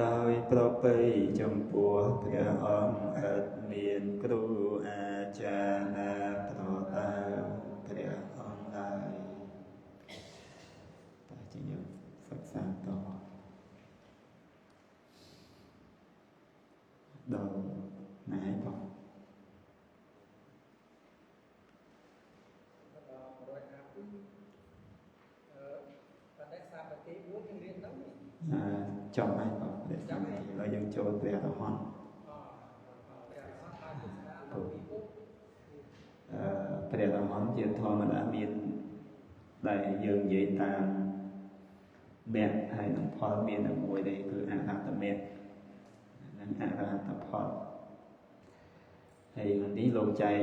ដោយប្រពៃចំពោះព្រះអង្គឥតមានគ្រូអាចារ្យណាប្រដៅព្រះអង្គឡើយតែជាយើងសិក្សាតដល់ណាហើយបង ដល់152បដិសម្បទា4យើងរៀនទៅនេះ ចប់ហើយបងបដិសម្បទាឥឡូវយើងចូលព្រះអរហន្ត ព្រះអរហន្តបានពុទ្ធសាសនា12ពុទ្ធ ព្រះអរហន្តជាធម្មតាមានដែលយើងនិយាយតាមមគ្គហើយនឹងផលមានតែមួយទេគឺអរហត្តមគ្គនិងអរហត្តផលហើយនេះលោកចែក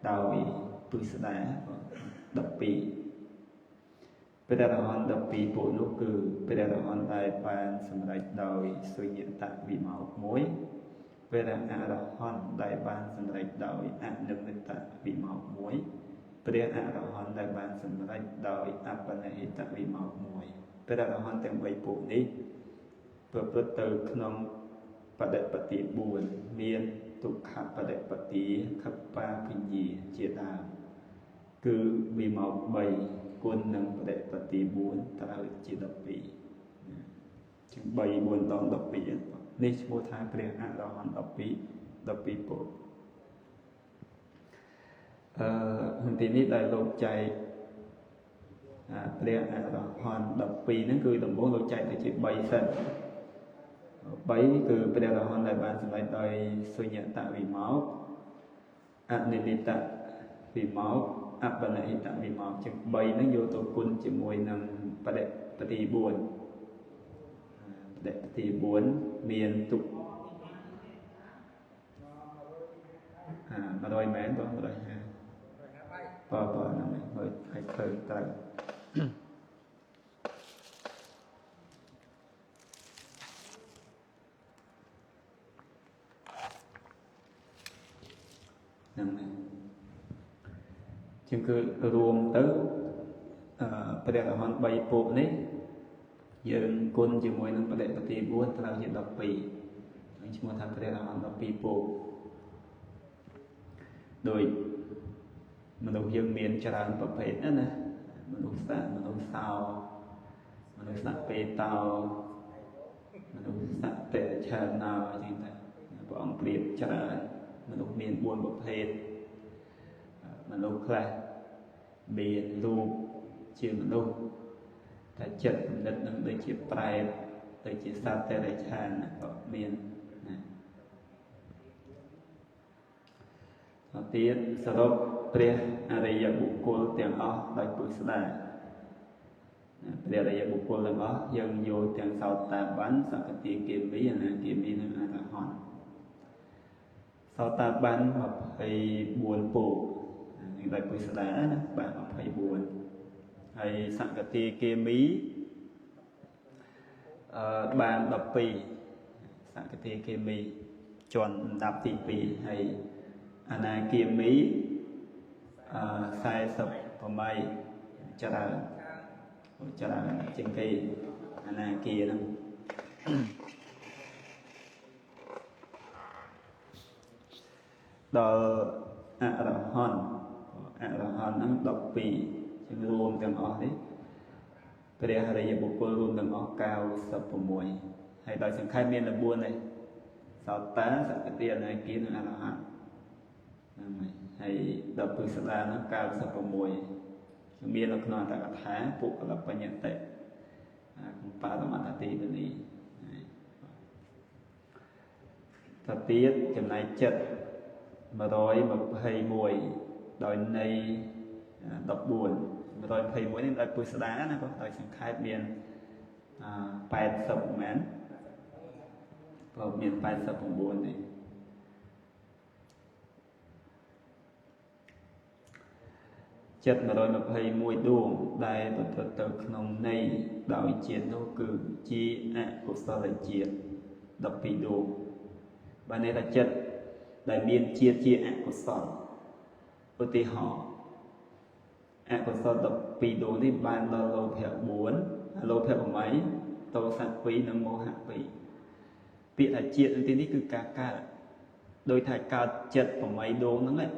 ដោយពិស្ដា12ព្រះអរហន្ត12ពួកនោះគឺព្រះអរហន្តដែលបានសម្រេចដោយសុញ្ញតវិមោកមួយព្រះអរហន្តដែលបានសម្រេចដោយអនិមិត្តវិមោកមួយព្រះអរហន្តដែលបានសម្រេចដោយអបនិហិតវិមោកមួយព្រះអរហន្តទាំង3ពួកនេះប្រព្រឹត្តទៅក្នុងបដិបត្តិ4មានទុក្ខបដិបត្តិខបាភិញ្ញាជាដើមគឺវិមោក3គុណនឹងបដិបត្តិ4ត្រូវជា12ជាង3 4ដង12នេះឈ្មោះថាព្រះអរហន្ត12ពួកទីនេះដែលលោកចែកព្រះអរហន្ត12ហ្នឹងគឺដំបូងលោកចែកទៅជា3សិន3គឺព្រះអរហន្តដែលបានសម្រេចដោយសុញ្ញតវិមោកអនិមិត្តវិមោកអបនិហិតវិមោកជាង3ហ្នឹងយកទៅគុណជាមួយនឹងបដិបត្តិ4បដិបត្តិ4មានទុក្ខ100មែនបង150បើហ្នឹងមើលឲ្យឃើញត្រូវហ្នឹងហើយជាងគឺរួមទៅព្រះអរហន្ត3ពួកនេះយើងគុណជាមួយនឹងបដិបត្តិ4ត្រូវជា12នឹងឈ្មោះថាព្រះអរហន្ត12ពួកដោយមនុស្សយើងមានច្រើនប្រភេទណាមនុស្សសត្វមនុស្សសោមនុស្សសត្វពេតោមនុស្សសត្វតិឆាណោអញ្ចឹងទៅព្រះអង្គប្រៀបច្រើនមនុស្សមាន4ប្រភេទមនុស្សខ្លះមានរូបជាមនុស្សតែចិត្តគំនិតនឹងដូចជាប្រែតដូចជាសត្វតិរច្ឆានក៏មានណាទៀតសរុបព្រះអរិយបុគ្គលទាំងអស់ដោយពុស្ដាព្រះអរិយបុគ្គលទាំងអស់យើងយកទាំងសោតាបានសកតិគាមីអនាគាមីនិងអរហន្តសោតាបាន24ពួកនេះដោយពុស្ដាណាបាទ24ហើយសកតិគាមីបាន12សកតិគាមីជាន់លំដាប់ទី2ហើយអនាគាមី48ច្រើនច្រើនជាងគេអនាគាហ្នឹងដល់អរហន្តអរហន្តហ្នឹង12ជាងរួមទាំងអស់នេះព្រះអរិយបុគ្គលរួមទាំងអស់96ហើយដោយសង្ខេបមាន9នេះសោតាសកតិអនាគានិងអរហន្តហ្នឹងហើយដល់ពឹស្ដាហ្នឹង96មាននៅក្នុងអត្តកថាពុកលបញ្ញតិក្នុងបរមត្តទីនេះតទៀតចំណែកចិត្ត121ដោយនៃ14 121នេះដោយពុស្ដាណាបងដោយសង្ខេបមាន80មែនបើមាន89ទេចិត្ត121ដួងដែលប្រព្រឹត្តទៅក្នុងន័យដោយជាតិនោះគឺជាអកុសលជាតិ12ដួងបានន័យថាចិត្តដែលមានជាតិជាអកុសលឧទាហរណ៍អកុសល12ដួងនេះបានដល់លោភៈ4លោភៈ8ទោសៈ2និងមោហៈ2 ពាក្យថាជាតិនៅទីនេះគឺការកើតដោយថាកើតចិត្ត8ដួងហ្នឹង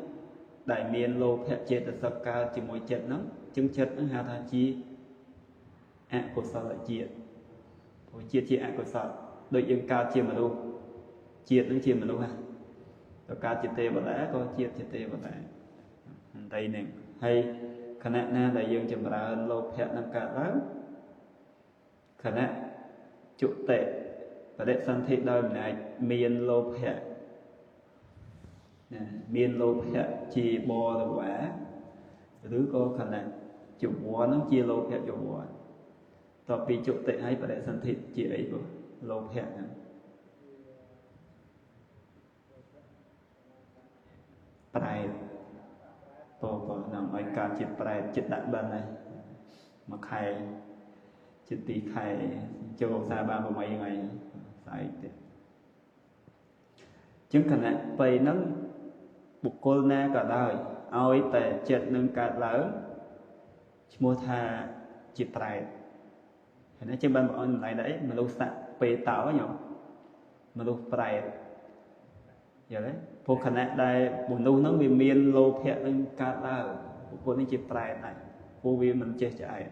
ដែលមានលោភៈចេតសិកកើតជាមួយចិត្តហ្នឹងចឹងចិត្តហ្នឹងហៅថាជាអកុសលជាតិព្រោះជាតិជាអកុសលដូចយើងកើតជាមនុស្សជាតិហ្នឹងជាមនុស្សហ่ะទៅកើតជាទេវតាក៏ជាតិជាទេវតាអន្តីហ្នឹងហើយខណៈណាដែលយើងចម្រើនលោភៈនឹងកើតឡើងខណៈជុតិបដិសន្ធិដោយអំណាចមានលោភៈណាមានលោភៈជាបរិវារឬក៏ខណៈជវរហ្នឹងជាលោភៈជវរតទៅពីជុតិហើយបដិសន្ធិជាអីបងលោភៈហ្នឹងប្រែតតបនឹងឲ្យកើតជាប្រែតចិត្តដាក់បិណ្ឌហើយមួយខែចិត្តទីខែចូលសាបាន8ថ្ងៃស្អែកទៀតជាងខណៈពេលហ្នឹងបុគ្គលណាក៏ដោយឲ្យតែចិត្តនឹងកើតឡើងឈ្មោះថាជាប្រែតហើយណាជាងបានបងអូនម្ល៉េះដែរមនុស្សស័កពេតោញោមមនុស្សប្រែតយល់ទេព្រោះខណៈដែលមនុស្សហ្នឹងវាមានលោភៈនឹងកើតឡើងបុគ្គលនេះជាប្រែតដែរព្រោះវាមិនចេះឆ្អែត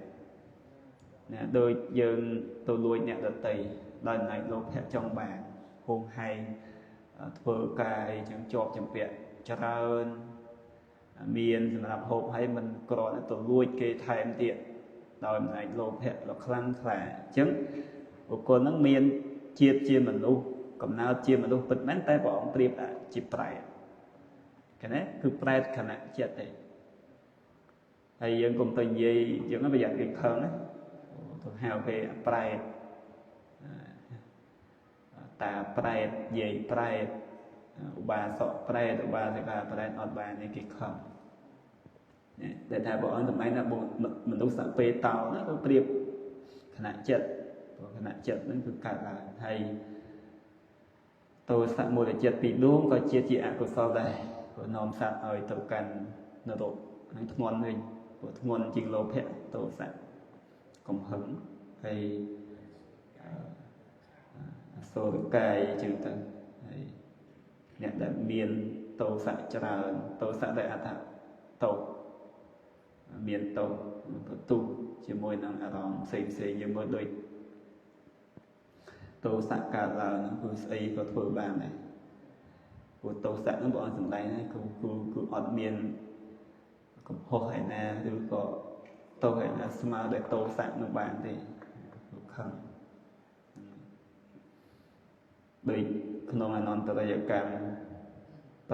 ណាដូចយើងទៅលួចអ្នកដតីដោយអំណាចលោភៈចង់បានហួងហែងធ្វើការអីចឹងជាប់ចម្ពាក់ច្រើនមានសម្រាប់ហូបហើយមិនក្រទៅលួចគេថែមទៀតដោយអំណាចលោភៈដ៏ខ្លាំងក្លាអញ្ចឹងបុគ្គលហ្នឹងមានជាតិជាមនុស្សកំណើតជាមនុស្សពិតមែនតែព្រះអង្គប្រៀបជាប្រែតឃើញទេគឺប្រែតខណៈចិត្តទេហើយយើងកុំទៅនិយាយយើងប្រយ័ត្នគេខឹងណាទៅហៅគេប្រែតតាប្រែតយាយប្រែតឧបាសកប្រែតឧបាសិកាប្រែតអត់បាននេះគេខឹងណាតែថាព្រះអង្គសម្ដែងថាមនុស្សសពេតោណាគឺប្រៀបខណៈចិត្តព្រោះខណៈចិត្តហ្នឹងគឺកើតឡើងហើយទោសៈមូលចិត្តពីរដួងក៏ជាអកុសលដែរព្រោះនាំសត្វឲ្យទៅកាន់នរកនឹងធ្ងន់វិញព្រោះធ្ងន់ជាងលោភៈទោសៈកំហឹងហើយអសុរកាយចឹងទៅហើយអ្នកដែលមានទោសៈច្រើនទោសៈដែលអត្ថតោមានតោបន្ទុះជាមួយនឹងអារម្មណ៍ផ្សេងផ្សេងយើងមើលដូចទោសៈកើតឡើងហ្នឹងគឺស្អីក៏ធ្វើបានដែរព្រោះទោសៈហ្នឹងព្រះអង្គសម្ដែងណាគឺគឺអត់មានកំហុសឯណាឬក៏ទោសឯណាស្មើដែលទោសៈនឹងបានទេគឺខឹងដូចក្នុងអនន្តរិយកម្ម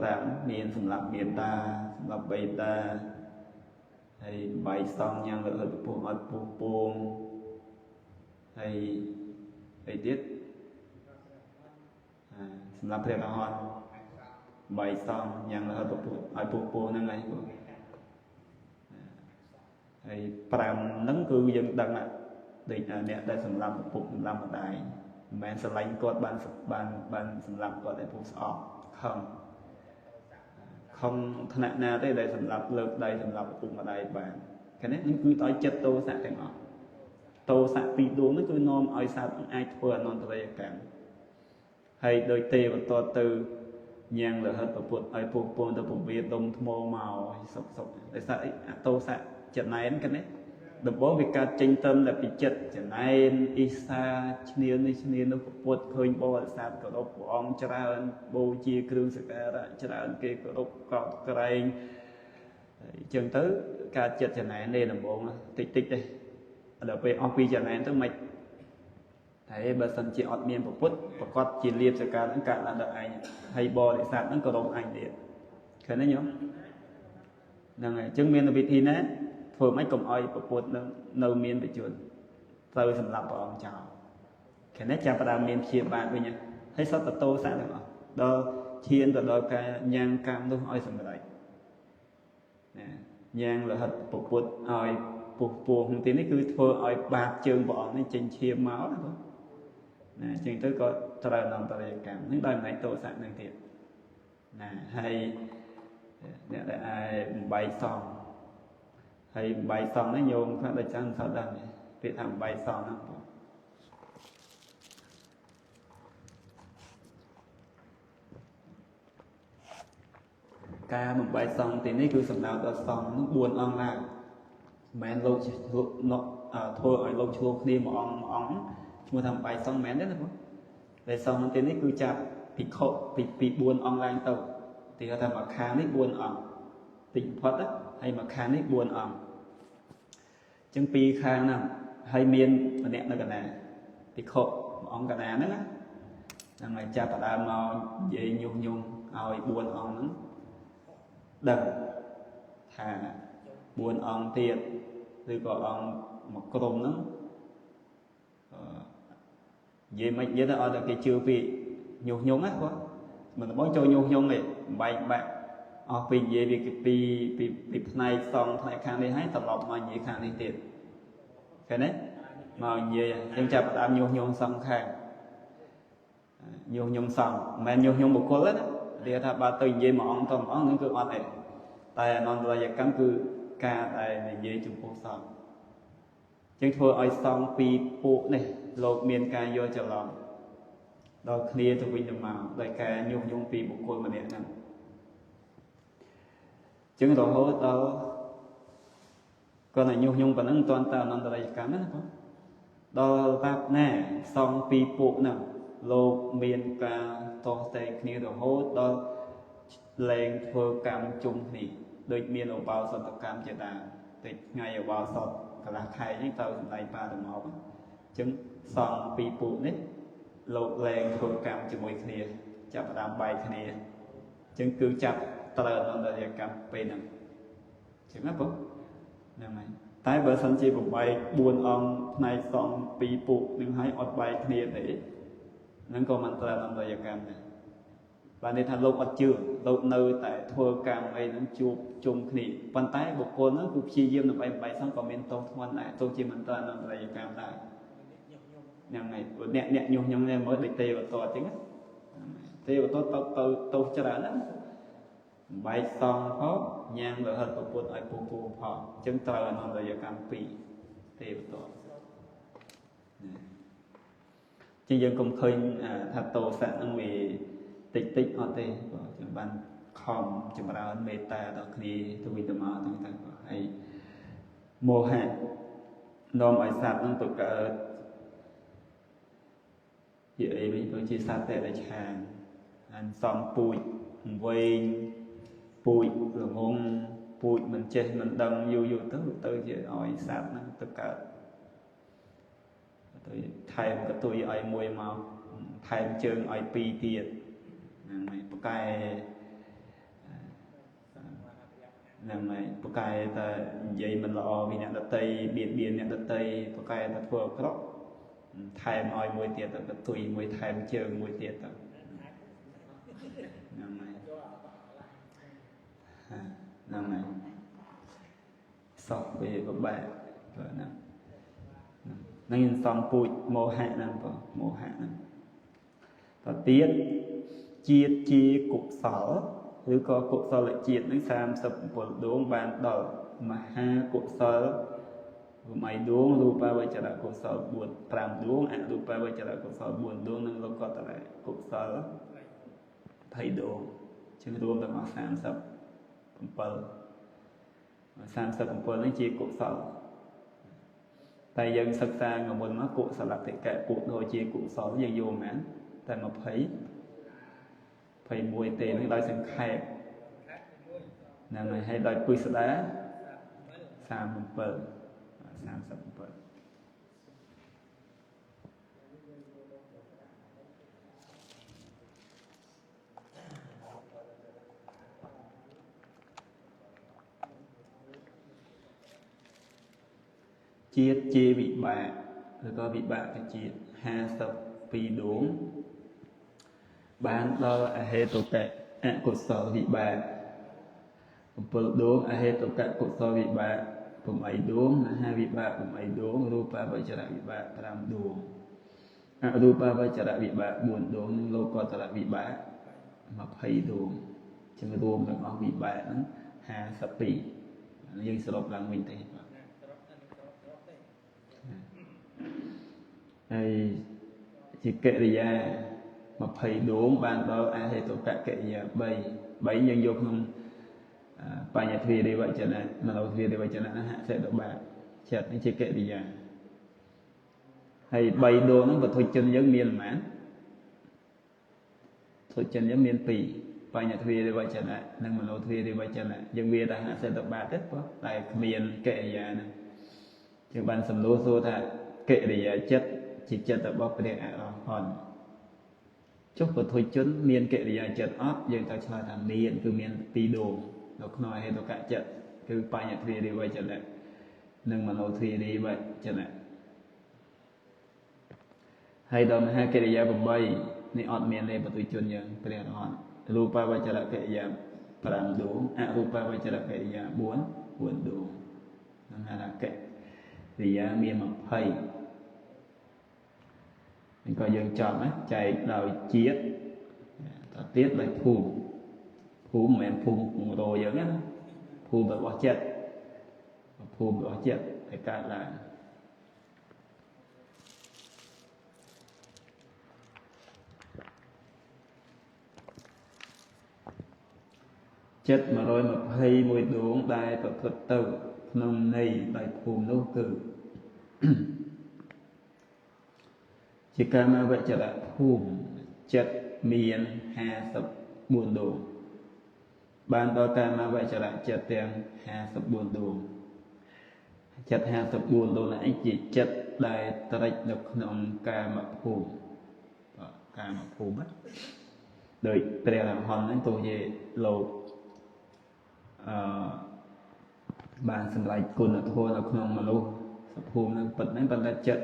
5មានសម្រាប់មេតាសម្រាប់បេតាហើយបាយសងញ៉ាំលហិតពោះអត់ពោះពងហើយអីទៀតសម្រាប់ព្រះរហន្តបាយសងញ៉ាំលហិតពោះឲ្យពោះពងហ្នឹងហើយបងហើយ5ហ្នឹងគឺយើងដឹងដូចអ្នកដែលសម្រាប់ឪពុកសម្រាប់ម្ដាយមិនមែនស្រឡាញ់គាត់បានបានបានសម្រាប់គាត់ឲ្យពោះស្អប់ខឹងខំថ្នាក់ណាទេដែលសម្រាប់លើកដៃសម្រាប់ឪពុកម្ដាយបានឃើញទេនឹងគឺឲ្យចិត្តទោសៈទាំងអស់ទោសៈពីរដួងនេះគឺនាំឲ្យសត្វអាចធ្វើអនន្តរិយកម្មហើយដោយទេវតទៅញ៉ាំងលហិតប្រពុតឲ្យពោះពងទៅពវាដុំថ្មមកសុកសុកដោយសារអទោសៈចំណែនឃើញទេដំបូងវាកើតចេញត្រឹមតែពីចិត្តចំណែនអ៊ីសាឈ្នានេះឈ្នានោះប្រពុតឃើញបរិស័ទគោរពព្រះអង្គច្រើនបូជាគ្រឿងសក្ការៈច្រើនគេគោរពកោតក្រែងអញ្ចឹងទៅកើតចិត្តចំណែននេះដំបូងតិចតិចទេដល់ពេលអស់ពីចំណែនទៅមិនតែបើសិនជាអត់មានប្រពុតប្រកាសជាលៀបសក្ការហ្នឹងកើតឡើងដល់ឯងហើយបរិស័ទហ្នឹងគោរពអញទៀតឃើញទេញោមហ្នឹងហើយអញ្ចឹងមានវិធីណាធ្វើម៉េចកុំឲ្យប្រពុតនឹងនៅមានបច្ចុប្បន្នត្រូវសម្រាប់ព្រះអង្គចោលឃើញទេចាប់ផ្ដើមមានព្យាបាទវិញហើយសត្វតតោសៈទាំងអស់ដល់ឈានទៅដល់ការញ៉ាំងកម្មនោះឲ្យសម្រេចណាញ៉ាំងលហិតប្រពុតឲ្យពោះពោះទីនេះគឺធ្វើឲ្យបាតជើងព្រះអង្គនេះចេញឈាមមកណាបងណាអញ្ចឹងទៅក៏ត្រូវអន្តរិយកម្មនឹងដោយអំណាចទោសៈនឹងទៀតណាហើយអ្នកដែលអាចបំបីសងហើយបាយសងនេះញោមខ្លះដូចចឹងមិនសូវដឹងទេពាក្យថាបាយសងហ្នឹងបង ការបំបែកសង្ឃទីនេះគឺសំដៅដល់សង្ឃនឹង4អង្គឡើងមិនមែនលោកធ្វើឲ្យលោកឆ្លោះគ្នាមួយអង្គមួយអង្គឈ្មោះថាបំបែកសង្ឃមិនមែនទេណាបងតែសង្ឃទីនេះគឺចាប់ភិក្ខុពី4អង្គឡើងទៅទីថាមួយខាងនេះ4អង្គតិចបំផុតហើយមួយខាងនេះ4អង្គអញ្ចឹងពីរខាងហ្នឹងហើយមានម្នាក់នៅកណ្ដាលភិក្ខុមួយអង្គកណ្ដាលហ្នឹងណាហ្នឹងហើយចាប់ផ្ដើមមកនិយាយញុះញង់ឲ្យ4អង្គហ្នឹងដឹងថា4អង្គទៀតឬក៏អង្គមួយក្រុមហ្នឹងនិយាយមិននិយាយទៅឲ្យតែគេជឿពីញុះញង់ណាគាត់មិនដំបូងចូលញុះញង់ទេបំបែកបាក់អស់ពីនិយាយពីពីពីផ្នែកសងផ្នែកខាងនេះហើយត្រឡប់មកនិយាយខាងនេះទៀតឃើញទេមកនិយាយយើងចាប់ផ្ដើមញុះញង់សងខាងញុះញង់សងមិនមែនញុះញង់បុគ្គលទេណាគេថាបើទៅនិយាយមួយអង្គទៅមួយអង្គហ្នឹងគឺអត់ទេតែអនន្តរយកម្មគឺការដែលនិយាយចំពោះសង្ឃចឹងធ្វើឲ្យសង្ឃពីរពួកនេះលោកមានការយល់ច្រឡំដល់គ្នាទៅវិញទៅមកដោយការញុះញង់ពីបុគ្គលម្នាក់ហ្នឹងចឹងរហូតដល់គាត់តែញុះញង់ប៉ុណ្ណឹងមិនទាន់តអនន្តរយកម្មណាបងដល់បាបណាសង្ឃពីរពួកហ្នឹងលោកមានការតតែងគ្នារហូតដល់លែងធ្វើកម្មជុំគ្នាដូចមានឧបោសថកម្មជាដើមតិចថ្ងៃឧបោសថកន្លះខែហ្នឹងទៅសម្ដែងបារមកអញ្ចឹងសង្ឃពីរពួកនេះលោកលែងធ្វើកម្មជាមួយគ្នាចាប់ផ្ដើមបែកគ្នាអញ្ចឹងគឺចាប់ត្រូវអនន្តរយកម្មពេលហ្នឹងអញ្ចឹងណាបងហ្នឹងហើយតែបើសិនជាបំបែក4អង្គផ្នែកសង្ឃពីរពួកនឹងឲ្យអត់បែកគ្នាទេហ្នឹងក៏មិនត្រូវអនន្តរយកម្មដែរបានន័យថាលោកអត់ជឿលោកនៅតែធ្វើកម្មអីហ្នឹងជួបជុំគ្នាប៉ុន្តែបុគ្គលហ្នឹងគឺព្យាយាមដើម្បីបំបែកសង្ឃក៏មានទោសធ្ងន់ដែរទោះជាមិនត្រូវអនន្តរយកម្មដែរហ្នឹងហើយអ្នកអ្នកញុះញង់នេះមើលដូចទេវទត្តអញ្ចឹងណាទេវទត្តទៅទោសច្រើនណាបំបែកសង្ឃផងញ៉ាំលហិតប្រពន្ធឲ្យពូពូផងអញ្ចឹងត្រូវអនន្តរយកម្មពីរទេវទត្តជាយើងកុំឃើញថាទោសៈហ្នឹងវាតិចតិចអត់ទេបាទចឹងបានខំចម្រើនមេត្តាដល់គ្នាទៅវិញទៅមកទាំងទៅបាទហើយមោហៈនាំឲ្យសត្វហ្នឹងទៅកើតជាអីវិញទៅជាសត្វតិរច្ឆានអានសំពូជវែងពូជល្ងងពូជមិនចេះមិនដឹងយូរយូរទៅទៅជាឲ្យសត្វហ្នឹងទៅកើតទៅថែមកតុយឲ្យមួយមកថែមជើងឲ្យពីរទៀតហ្នឹងហើយបកែហ្នឹងហើយបកែតែនិយាយមិនល្អពីអ្នកដតីបៀតបៀនអ្នកដតីបកែតែធ្វើអាក្រក់ថែមឲ្យមួយទៀតទៅកតុយមួយថែមជើងមួយទៀតទៅហ្នឹងហើយហ្នឹងហើយសោះវាពិបាកបាទហ្នឹងនឹងសំពូជមោហៈហ្នឹងបងមោហៈហ្នឹងតទៀតជាតិជាកុសលឬក៏កុសលជាតិនឹង37ដួងបានដល់មហាកុសល8ដួងរូបាវចរកុសល4 5ដួងអរូបាវចរកុសល4ដួងនិងលោកតរកុសល20ដួងជាងរួមទាំងអស់37 37នេះជាកុសលតែយើងសិក្សាងមុនមកកុសលតិកៈពួកដូចជាកុសលយើងយកមែនតែ20 21ទេនឹងដោយសង្ខេបហ្នឹងហើយហើយដោយពិស្ដា37 37ជាតិជាវិបាកឬក៏វិបាកជាតិ52ដួងបានដល់អហេតុកៈអកុសលវិបាក7ដួងអហេតុកៈកុសលវិបាក8ដួងមហាវិបាក8ដួងរូបាវចរវិបាក5ដួងអរូបាវចរវិបាក4ដួងនិងលោកតរវិបាក20ដួងចឹងរួមទាំងអស់វិបាកហ្នឹង52យើងសរុបឡើងវិញទេបាទហើយជាកិរិយា20ដួងបានដល់អហេតុកកិរិយា3 3យើងយកក្នុង បញ្ញទ្វារិវចនៈមโนទ្វារិវចនៈហ្នឹងហសិតបាចិត្តនេះជាកិរិយាហើយ3ដួងហ្នឹងវត្ថុជនយើងមានប៉ុន្មានវត្ថុជនយើងមាន2បញ្ញទ្វារិវចនៈនិងមโนទ្វារិវចនៈយើងវាតែហសិតបាទេព្រោះតែគ្មានកិរិយាហ្នឹងយើងបានសំណួរសួរថាកិរិយាចិត្តជាចិត្តរបស់ព្រះអរហន្តចុះវត្ថុជនមានកិរិយាចិត្តអត់យើងត្រូវឆ្លើយថាមានគឺមាន2ដួងនៅក្នុងហេតុកៈចិត្តគឺបញ្ញទ្វារិវចនៈនិងមโนទ្វារិវចនៈហើយដល់មហាកិរិយា8នេះអត់មានទេវត្ថុជនយើងព្រះអរហន្តរូបវចរកិរិយា5ដួងអរូបវចរកិរិយា4ដួងនឹងហៅថាកិរិយាមាន20នេះក៏យើងចប់ណាចែកដោយជាតិតទៀតដោយភូមិភូមិមិនមែនភូមិរោយើងណាភូមិរបស់ចិត្តភូមិរបស់ចិត្តដែលកើតឡើងចិត្ត121ដួងដែលប្រព្រឹត្តទៅក្នុងន័យដោយភូមិនោះគឺជាកាមវចរភូមិចិត្តមាន54ដួងបានដល់កាមវចរចិត្តទាំង54ដួងចិត្ត54ដួងនេះជាចិត្តដែលត្រិចនៅក្នុងកាមភូមិបាទកាមភូមិដោយព្រះអរហន្តហ្នឹងទោះជាលោកបានសម្រេចគុណធម៌នៅក្នុងមនុស្សភូមិនឹងពិតហ្នឹងប៉ុន្តែចិត្ត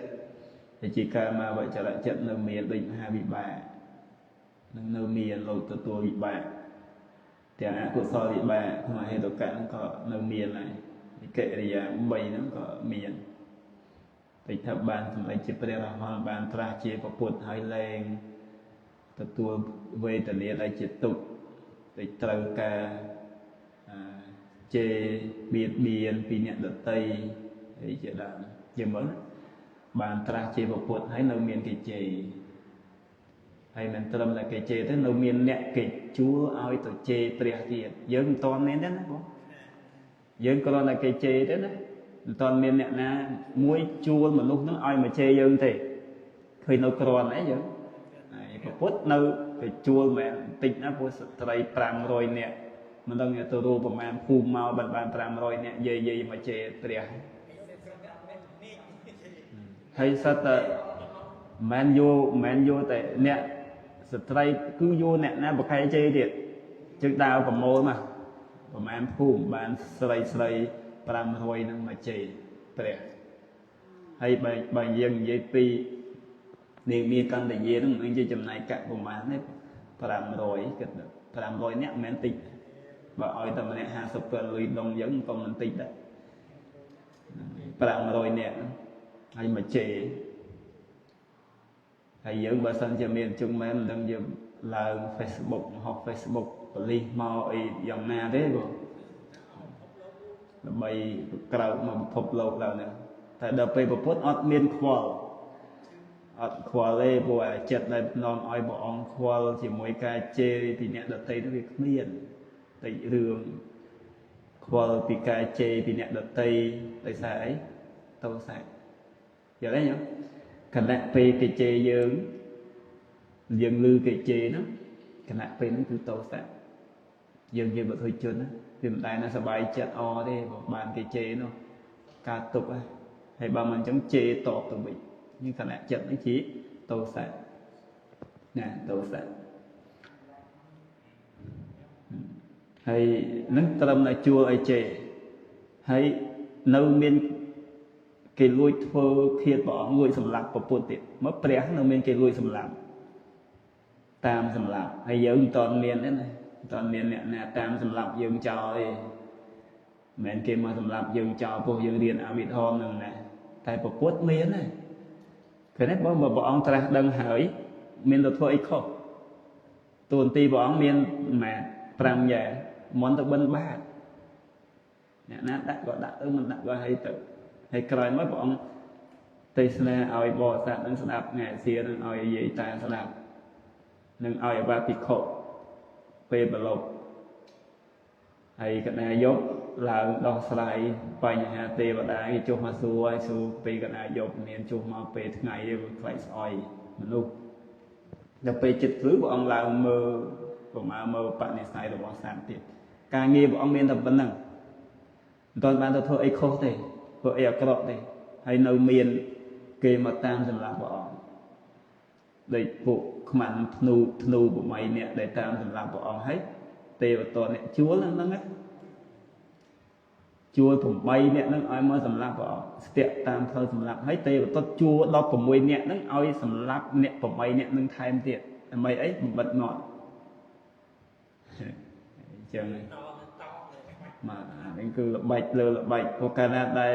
ដែលជាកាមវចរចិត្តនៅមានដូចមហាវិបាកនឹងនៅមានលោកទទួលវិបាកទាំងអកុសលវិបាកក្នុងហេតុកៈហ្នឹងក៏នៅមានដែរកិរិយា3ហ្នឹងក៏មានតិចថាបានសម្រេចជាព្រះអរហន្តបានត្រាស់ជាពុទ្ធហើយលែងទទួលវេទនាដែលជាទុក្ខតិចត្រូវការជេរបៀតបៀនពីអ្នកដតីអីជាដើមជាមើលបានត្រាស់ជាពុទ្ធហើយនៅមានគេជេរហើយមិនត្រឹមតែគេជេរទេនៅមានអ្នកគេជួលឲ្យទៅជេរព្រះទៀតយើងមិនទាន់មានទេណាបងយើងគ្រាន់តែគេជេរទេណាមិនទាន់មានអ្នកណាមួយជួលមនុស្សហ្នឹងឲ្យមកជេរយើងទេឃើញនៅគ្រាន់អីយើងហើយពុទ្ធនៅគេជួលមិនតិចណាព្រោះស្ត្រី500នាក់មិនដឹងទៅរួមប្រមាណភូមិមកបាន500នាក់យាយមកជេរព្រះហើយសត្វតែមិនយកតែអ្នកស្ត្រីគឺយកអ្នកណាបកែជេរទៀតជើងដាវប្រមូលមកប្រមាណភូមិបានស្រី500ហ្នឹងមកជេរព្រះហើយបើយើងនិយាយពីនាងមាកន្តយាហ្នឹងមិនជាចំណែកកប្រមាណទេ500គិត500នាក់មិនមែនតិចបើឲ្យតែម្នាក់50ពាន់លុយដងយើងក៏មិនតិចដែរ500នាក់ហើយមកជេរហើយយើងបើសិនជាមានជុំមែនមិនដឹងយើងឡើង Facebook ហោះ Facebook ប៉ូលីសមកអីយ៉ាងណាទេបងដើម្បីក្រោកមកពិភពលោកឡើងហ្នឹងតែដល់ពេលពុទ្ធអត់មានខ្វល់អត់ខ្វល់ទេព្រោះអាចិត្តដែលនាំឲ្យព្រះអង្គខ្វល់ជាមួយការជេរពីអ្នកដទៃនោះវាគ្មានតិចរឿងខ្វល់ពីការជេរពីអ្នកដទៃដោយសារអីទោសៈយល់ទេញោមខណៈពេលគេជេរយើងយើងឮគេជេរហ្នឹងខណៈពេលហ្នឹងគឺទោសៈយើងជាបុថុជនណាវាមិនដែលណាសบายចិត្តអទេបើបានគេជេរនោះការទុកហើយបើមិនអញ្ចឹងជេរតបទៅវិញនេះខណៈចិត្តហ្នឹងជាទោសៈណាទោសៈហើយនឹងត្រឹមតែជួលឲ្យជេរហើយនៅមានគេលួចធ្វើឃាតព្រះអង្គលួចសម្លាប់ពពុទ្ធទៀតមកព្រះនៅមានគេលួចសម្លាប់តាមសម្លាប់ហើយយើងមិនទាន់មានទេណាមិនទាន់មានអ្នកណាតាមសម្លាប់យើងចោលទេមិនមែនគេមកសម្លាប់យើងចោលពោះយើងរៀនអភិធម្មហ្នឹងណាតែពពុទ្ធមានណាឃើញទេបងបើព្រះអង្គត្រាស់ដឹងហើយមានទៅធ្វើអីខុសតួនាទីព្រះអង្គមាន5យ៉ាងមុនទៅបិណ្ឌបាតអ្នកណាដាក់ក៏ដាក់ទៅមិនដាក់ក៏ឲ្យទៅហើយក្រោយមកព្រះអង្គទេសនាឲ្យបរិស័ទនឹងស្ដាប់ថ្ងៃសៀនឹងឲ្យយាយតាស្ដាប់នឹងឲ្យអបាភិក្ខុពេលប្រឡប់ ហើយកណាយប់ឡើងដោះស្រាយបញ្ហាទេវតាគេចុះមកសួរឲ្យសួរពេលកណាយប់មានចុះមកពេលថ្ងៃទេខ្លាចស្អុយមនុស្សដល់ពេលចិត្តព្រឺព្រះអង្គឡើងមើលប្រមាមើលបនិស្ស័យរបស់សត្វទៀតការងារព្រះអង្គមានតែប៉ុណ្្នឹងមិនទាន់បានទៅធ្វើអីខុសទេធ្វើអីអាក្រក់ទេហើយនៅមានគេមកតាមសម្រាប់ព្រះអង្គដូចពួកខ្មាន់ធ្នូធ្នូ8នាក់ដែលតាមសម្រាប់ព្រះអង្គហើយទេវទត្តអ្នកជួលហ្នឹងណាជួល8នាក់ហ្នឹងឲ្យមកសម្លាប់ព្រះអង្គស្ទាក់តាមផ្លូវសម្លាប់ហើយទេវទត្តជួល16នាក់ហ្នឹងឲ្យសម្លាប់អ្នក8នាក់ហ្នឹងថែមទៀតដើម្បីអីបំបិតមាត់អញ្ចឹងមកអានេះគឺល្បិចលើល្បិចព្រោះកាលណាដែល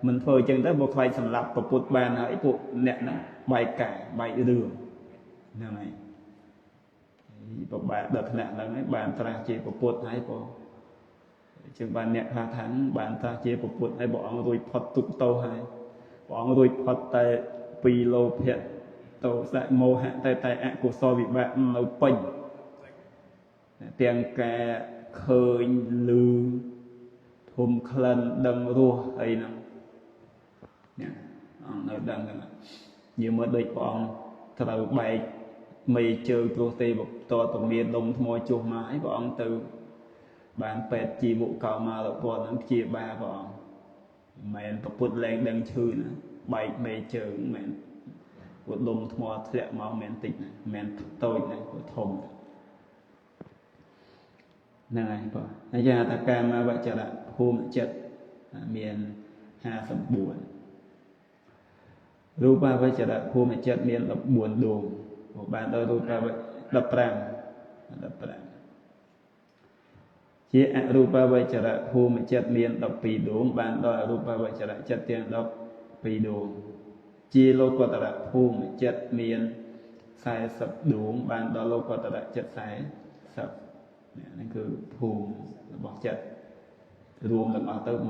មិនធ្វើអញ្ចឹងទៅបើខ្លាចសម្លាប់ប្រពុតបានហើយពួកអ្នកហ្នឹងបែកកាយបែករឿងហ្នឹងហើយពិបាកដល់ថ្នាក់ហ្នឹងហើយបានត្រាស់ជាប្រពុតហើយបងជាងបានអ្នកខ្លះថាបានត្រាស់ជាប្រពុតហើយព្រះអង្គរួចផុតទុក្ខទោសហើយព្រះអង្គរួចផុតតែពីលោភៈទោសៈមោហៈតែអកុសលវិបាកនៅពេញទាំងការឃើញឮធំក្លិនដឹងរសអីហ្នឹងនេះអង្គនៅដឹងហ្នឹងយើងមើលដូចព្រះអង្គត្រូវបែកមេជើងព្រោះទេវតតមានដុំថ្មចុះមកហើយព្រះអង្គទៅបានពេទ្យជីវកោមារពណ៌ហ្នឹងព្យាបាលព្រះអង្គមិនមែនប្រពុតលែងដឹងឈឺណាបែកមេជើងមិនមែនព្រោះដុំថ្មធ្លាក់មកមិនមែនតិចណាមិនមែនតូចណាព្រោះធំហ្នឹងហើយបងហើយយ៉ាងថាកាមវចរៈភូមិចិត្តមាន54រូបាវចរៈភូមិចិត្តមាន14ដួងបានដល់រូបាវ15 15ជាអរូបាវចរៈភូមិចិត្តមាន12ដួងបានដល់អរូបាវចរៈចិត្តទាំង12ដួងជាលោកតរៈភូមិចិត្តមាន40ដួងបានដល់លោកតរៈចិត្ត40នេះហ្នឹងគឺភូមិរបស់ចិត្តរួមទាំងអស់ទៅ120 21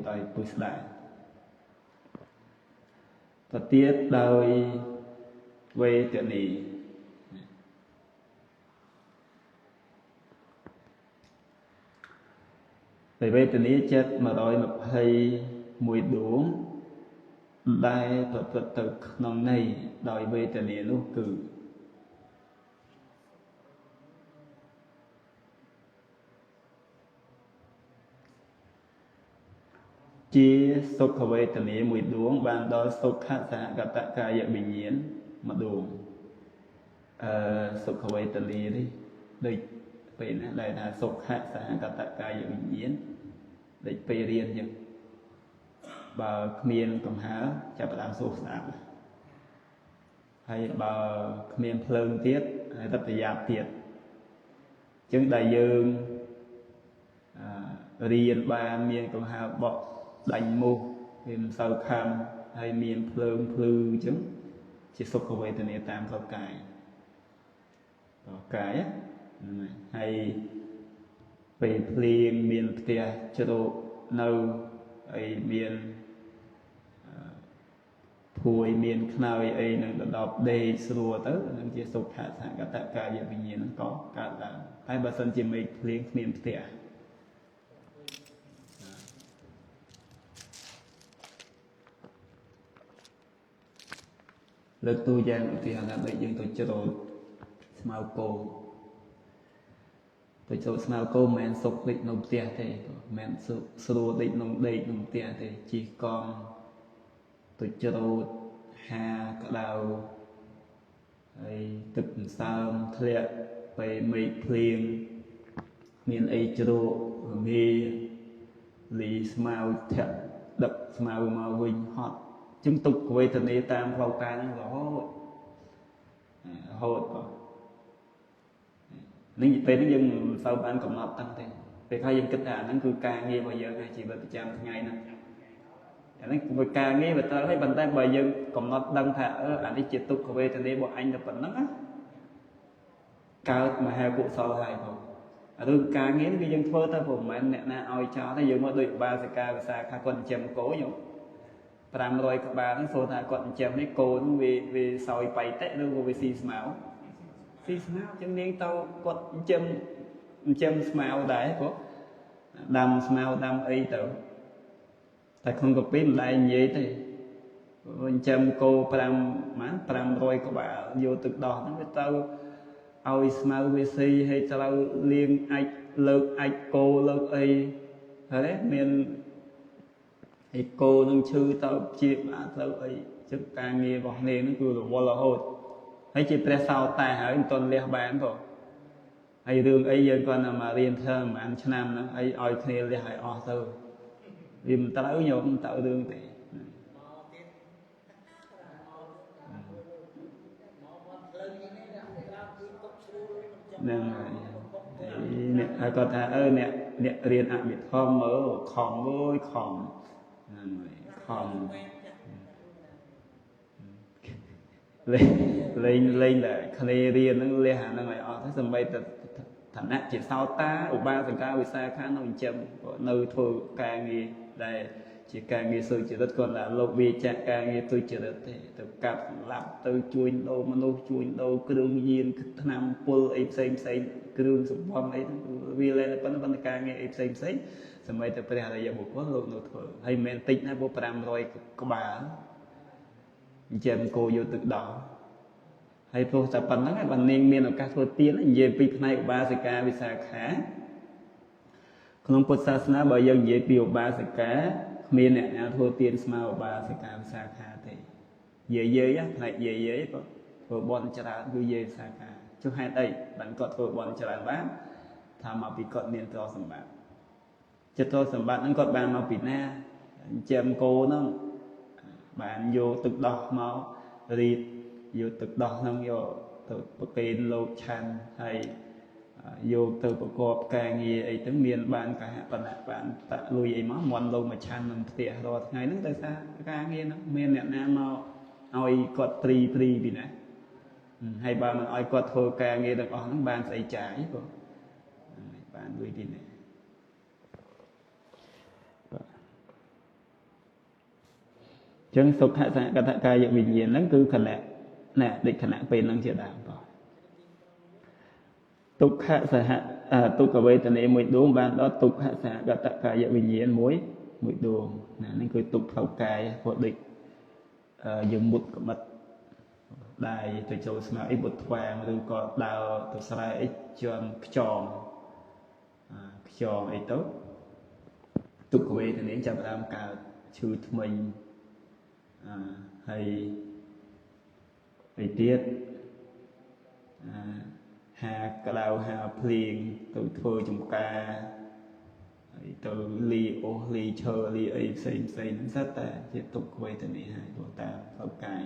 ដោយពុស្ដាទៅទៀតដោយវេទនីដោយវេទនីចិត្ត121ដួងដែលប្រព្រឹត្តទៅក្នុងន័យដោយវេទនានោះគឺជាសុខវេទនាមួយដួងបានដល់សុខសហកតកាយវិញ្ញាណមួយដួងសុខវេទនានេះដូចពេលណាដែលថាសុខសហកតកាយវិញ្ញាណដូចពេលរៀនអញ្ចឹងបើគ្មានកំហើចាប់ផ្ដើមសួរស្ដាប់ហើយបើគ្មានភ្លើងទៀតហើយរត់ប្រយ័ត្នទៀតអញ្ចឹងដែលយើងរៀនបានមានកំហើបក់ដាញ់មូសវាមិនសូវខំហើយមានភ្លើងភ្លឺអញ្ចឹងជាសុខវេទនាតាមផ្លូវកាយកាយហ្នឹងហើយពេលភ្លៀងមានផ្ទះជ្រកនៅអីមានភួយមានខ្នើយអីនឹងដដប់ដេកស្រួលទៅនឹងជាសុខសហកតកាយវិញ្ញាណក៏កើតឡើងតែបើសិនជាមេឃភ្លៀងគ្មានផ្ទះលើកតួយ៉ាងឧទាហរណ៍ថាដូចយើងទៅច្រូតស្មៅគោទៅច្រូតស្មៅគោមិនមែនសុខដេកនៅផ្ទះទេមិនមែនស្រួលដេកក្នុងដេកក្នុងផ្ទះទេជិះកង់ទៅច្រូតហាក្តៅហើយទឹកម្សើមធ្លាក់ពេលមេឃភ្លៀងមានអីជ្រក់រងាលីស្មៅធាក់ដឹកស្មៅមកវិញហត់จึងទុក្ខវេទនាតាមផ្លូវកាយហ្នឹងរហូតរហូតបងនេះពេលនេះយើងមិនសូវបានកំណត់តាំងទេពេលខ្លះយើងគិតថាអាហ្នឹងគឺការងាររបស់យើងហើយជីវិតប្រចាំថ្ងៃហ្នឹងអាហ្នឹងគឺការងារវាត្រូវហើយប៉ុន្តែបើយើងកំណត់ដឹងថាអានេះជាទុក្ខវេទនារបស់អញតែប៉ុណ្្នឹងណាកើតមហាកុសលហើយបងរឿងការងារនេះគឺយើងធ្វើទៅព្រោះមិនមែនអ្នកណាឲ្យចោលទេយើងមកដូចបាសិកាវិសាខាគាត់ចិញ្ចឹមគោញោម500ក្បាលហ្នឹងសូថាគាត់ចិញ្ចឹមនេះគោហ្នឹងវាសោយបៃតិឬក៏វាស៊ីស្មៅស៊ីស្មៅចឹងនាងទៅគាត់ចិញ្ចឹម ចិញ្ចឹមស្មៅដែរព្រោះដាំស្មៅដាំអីទៅតែក្នុងកាពីមិនដែរនិយាយទេចិញ្ចឹមគោ5ម៉ាន500ក្បាលយកទឹកដោះហ្នឹងវាទៅឲ្យស្មៅវាស៊ីហើយត្រូវលាងអាចលើកអាចគោលើកអីហើយមានឯគោនឹងឈឺទៅជាបាទត្រូវអីចឹងការងាររបស់នាងហ្នឹងគឺរវល់រហូតហើយជាព្រះសោតាហើយមិនទាន់លះបានផងហើយរឿងអីយើងគាត់តែមករៀនធ្វើប្រហែលឆ្នាំហ្នឹងអីឲ្យគ្នាលះឲ្យអស់ទៅវាមិនត្រូវញោមមិនត្រូវរឿងទេហ្នឹងហើយអ្នកហើយគាត់ថាអឺអ្នកអ្នករៀនអភិធម្មមើលខំអើយខំហ្នឹងហើយខំលេងលេងលេងតែគ្នារៀនហ្នឹងលះអាហ្នឹងឲ្យអស់ទៅសម្បីតែឋានៈជាសោតាឧបាសិកាវិសាខានៅចិញ្ចឹមនៅធ្វើការងារដែលជាការងារសុចរិតគាត់ថាលោកវាចាក់ការងារទុច្ចរិតទេទៅកាប់សម្លាប់ទៅជួញដូរមនុស្សជួញដូរគ្រឿងញៀនថ្នាំពុលអីផ្សេងផ្សេងគ្រឿងសម្បំអីហ្នឹងវាលែងតែប៉ុណ្្នឹងប៉ុន្តែការងារអីផ្សេងផ្សេងសម្បីតែព្រះអរិយបុគ្គលលោកនៅធ្វើហើយមិនមែនតិចណាព្រោះ500ក្បាលអញ្ចឹងគោយកទឹកដោះហើយព្រោះតែប៉ុណ្្នឹងហើយបាននាងមានឱកាសធ្វើទាននិយាយពីផ្នែកឧបាសិកាវិសាខាក្នុងពុទ្ធសាសនាបើយើងនិយាយពីឧបាសិកាគ្មានអ្នកណាធ្វើទានស្មើឧបាសិកាវិសាខាទេយាយយាយផ្នែកយាយយាយក៏ធ្វើបន់ច្រើនគឺយាយវិសាខាចុះហេតុអីបានគាត់ធ្វើបន់ច្រើនបានថាមកពីគាត់មានទ្រព្យសម្បត្តិចិត្តទ្រព្យសម្បត្តិហ្នឹងគាត់បានមកពីណាចិញ្ចឹមគោហ្នឹងបានយកទឹកដោះមករីតយកទឹកដោះហ្នឹងយកទៅប្រគេនលោកឆាន់ហើយយកទៅប្រកបការងារអីទៅមានបានកហបណៈបានតាក់លុយអីមកមន់លោកមកឆាន់នឹងផ្ទះរាល់ថ្ងៃហ្នឹងដោយសារការងារហ្នឹងមានអ្នកណាមកឲ្យគាត់ព្រីព្រីពីណាហើយបើមិនឲ្យគាត់ធ្វើការងារទាំងអស់ហ្នឹងបានស្អីចាយបងបានលុយពីណាបាទចឹងសុខសហកតកាយវិញ្ញាណហ្នឹងគឺខណៈណាដូចខណៈពេលហ្នឹងជាដើមបងទុក្ខសហទុក្ខវេទនាមួយដួងបានដល់ទុក្ខសហកតកាយវិញ្ញាណមួយមួយដួងណាហ្នឹងគឺទុក្ខផ្លូវកាយព្រោះដូចយើងមុតក្បិតដៃទៅចូលស្មៅអីបុតថ្វាងឬក៏ដើរទៅស្រែអីជន់ខ្យងខ្យងអីទៅទុក្ខវេទនាចាប់ផ្ដើមកើតឈឺធ្មេញហើយអីទៀតហាក្តៅហាភ្លៀងទៅធ្វើចំការហើយទៅលីអូសលីឈើលីអីផ្សេងផ្សេងហ្នឹងសិតតែជាទុក្ខវេទនាហើយព្រោះតាមផ្លូវកាយ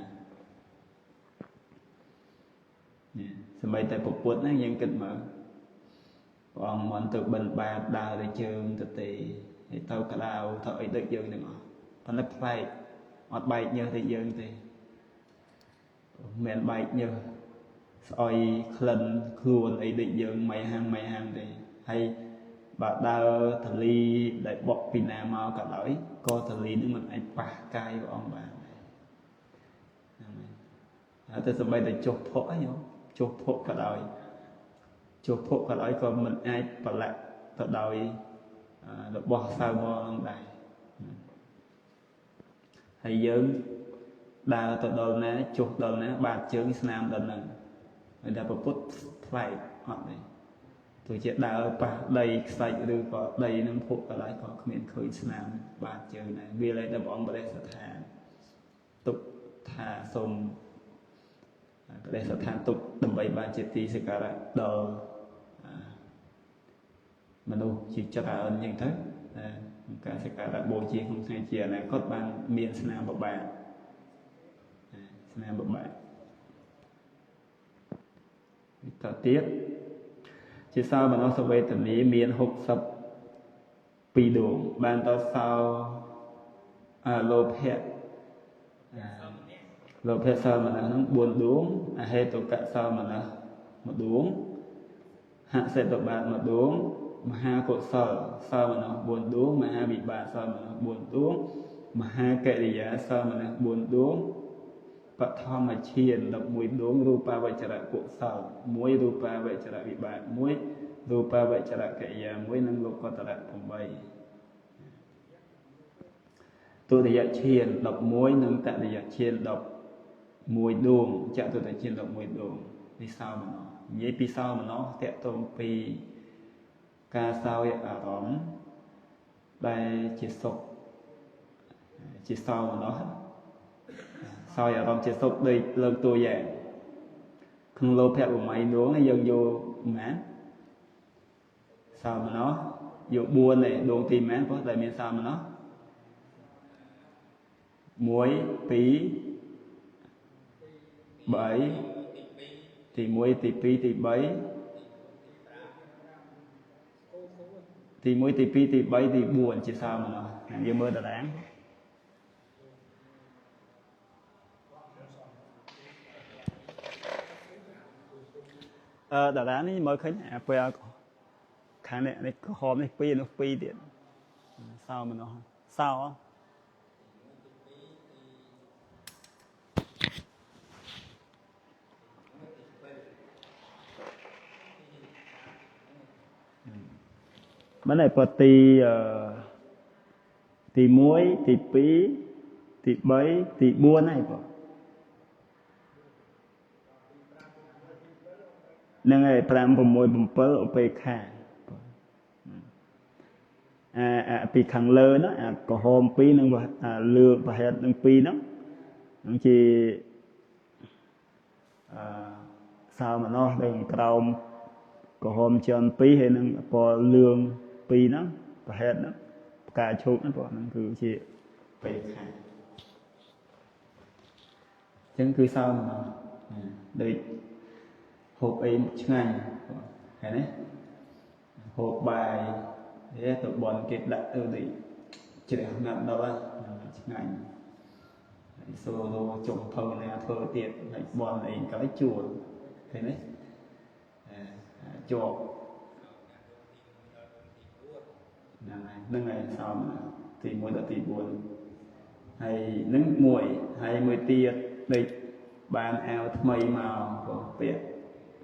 នេះសម្បីតែពពុទ្ធហ្នឹងយើងគិតមើលព្រះអង្គមិនទៅបិណ្ឌបាតដើរទៅជើងទៅទេហើយទៅក្តៅទៅអីដូចយើងទាំងអស់ប៉ុន្តែប្លែកអត់បែកញើសដូចយើងទេមិនបែកញើសស្អុយក្លិនខ្លួនអីដូចយើងមិនហាំងមិនហាំងទេហើយបើដើរធលីដែលបុកពីណាមកក៏ដោយក៏ធលីនឹងមិនអាចប៉ះកាយព្រះអង្គបានដែរហ្នឹងហើយតែសម្បីតែចុះភក់ហ្នឹងចុះភក់ក៏ដោយចុះភក់ក៏ដោយក៏មិនអាចប្រឡាក់ទៅដោយរបស់សៅមកហ្នឹងដែរហើយយើងដើរទៅដល់ណាចុះដល់ណាបាតជើងស្នាមដល់ហ្នឹងហើយតែពុទ្ធប្លែកអត់ទេទោះជាដើរប៉ះដីខ្សាច់ឬក៏ដីនឹងភក់ក៏ដោយក៏គ្មានឃើញស្នាមបាតជើងដែរវាលែងតែព្រះអង្គបដិស្ថានទុកថាសូមបដិស្ថានទុកដើម្បីបានជាទីសក្ការៈដល់មនុស្សជាច្រើនអញ្ចឹងទៅការសក្ការៈបូជាក្នុងថ្ងៃជាអនាគតបានមានស្នាមបបាទស្នាមបបាទតទៀតជាសោមនស្សវេទនាមាន62ដួងបានដល់សោលោភៈលោភៈសោមនស្សហ្នឹង4ដួងអហេតុកសោមនស្ស1ដួងហសិតបាត1ដួងមហាកុសលសោមនស្ស4ដួងមហាវិបាកសោមនស្ស4ដួងមហាកិរិយាសោមនស្ស4ដួងបឋមឈាន11ដួងរូបាវចរៈកុសល1រូបាវចរៈវិបាក1 រូបាវចរកិរិយា1និងលោកតរៈ8ទុតិយឈាន11និងតតិយឈាន11ដួងចតុតិឈាន11ដួងនេះសោមនស្សនិយាយពីសោមនស្សតកតងពីការសោយអារម្មណ៍ដែលជាសុខជាសោមនស្សសោយអារម្មណ៍ជាសុខដូចលើកតួយ៉ាងក្នុងលោភៈ8ដួងយើងយកប៉ុន្មានសោមនស្សយក4ទេដួងទីប៉ុន្មានព្រោះតែមានសោមនស្ស1 2 3ទី1ទី2ទី3ទី1ទី2ទី3ទី4ជាសោមនស្សយើងមើលតារាងតារាងនេះមើលឃើញអាពេលខាងនេះនេះក្រហមនេះ2នោះ2ទៀតសោមនស្សសោមិនឯបទីទី1ទី2ទី3ទី4ហើយបងហ្នឹងហើយ5 6 7ឧបេក្ខាអាពីខាងលើនោះអាក្រហម2និងអាលឿងប្រហែលនឹង2ហ្នឹងនឹងជាសោមនស្សដែលក្រោមក្រហមច្រើន2ហើយនឹងពណ៌លឿង2ហ្នឹងប្រហែលហ្នឹងផ្កាឈូកហ្នឹងព្រោះហ្នឹងគឺជាបេខាអញ្ចឹងគឺសោមនស្សដូចហូបអីឆ្ងាញ់ឃើញទេហូបបាយទេទៅបនគេដាក់ទៅដូចជ្រះណាស់ដល់ហ្នឹងឆ្ងាញ់ហើយសូឡូចុងភៅណាធ្វើទៀតហើយបនអីក៏ឲ្យជួលឃើញទេជាប់ហ្នឹងហើយសោមទី1ដល់ទី4ហើយនឹងមួយហើយមួយទៀតដូចបានអាវថ្មីមកក៏ពាក់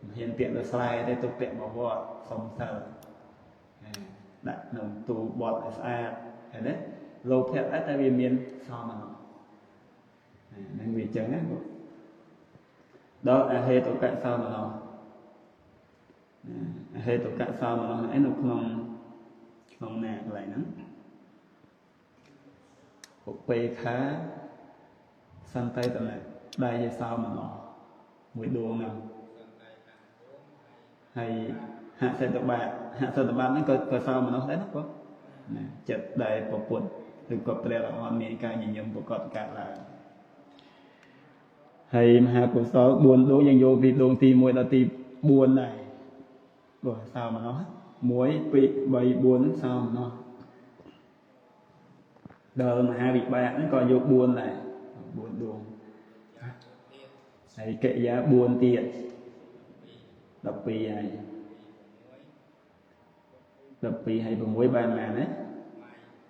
មិនហ៊ានពាក់លើស្រែទេទៅពាក់មកវត្តសុំសិលដាក់ក្នុងទូបត់ឲ្យស្អាតឃើញទេលោភៈដែរតែវាមានសោមនស្សហ្នឹងវាចឹងណាបងដល់អហេតុកសោមនស្សអហេតុកសោមនស្សឯនៅក្នុងណាកន្លែងហ្នឹងឧបេខាសន្តិតនៈដែលជាសោមនស្សមួយដួងហ្នឹងហើយហសិតបាតហសិតបាតហ្នឹងក៏សោមនស្សដែរណាបងណាចិត្តដែលប្រពុតឬក៏ព្រះអរហន្តមានការញញឹមប្រកបកើតឡើងហើយមហាកុសល4ដួងយើងយកពីដួងទី1ដល់ទី4ដែរបើសោមនស្ស1 2 3 4ហ្នឹងសោមនស្សដល់មហាវិបាកហ្នឹងក៏យក4ដែរ4ដួងហើយកិរិយា4ទៀត12ហើយ12ហើយ6បានប៉ុន្មានណា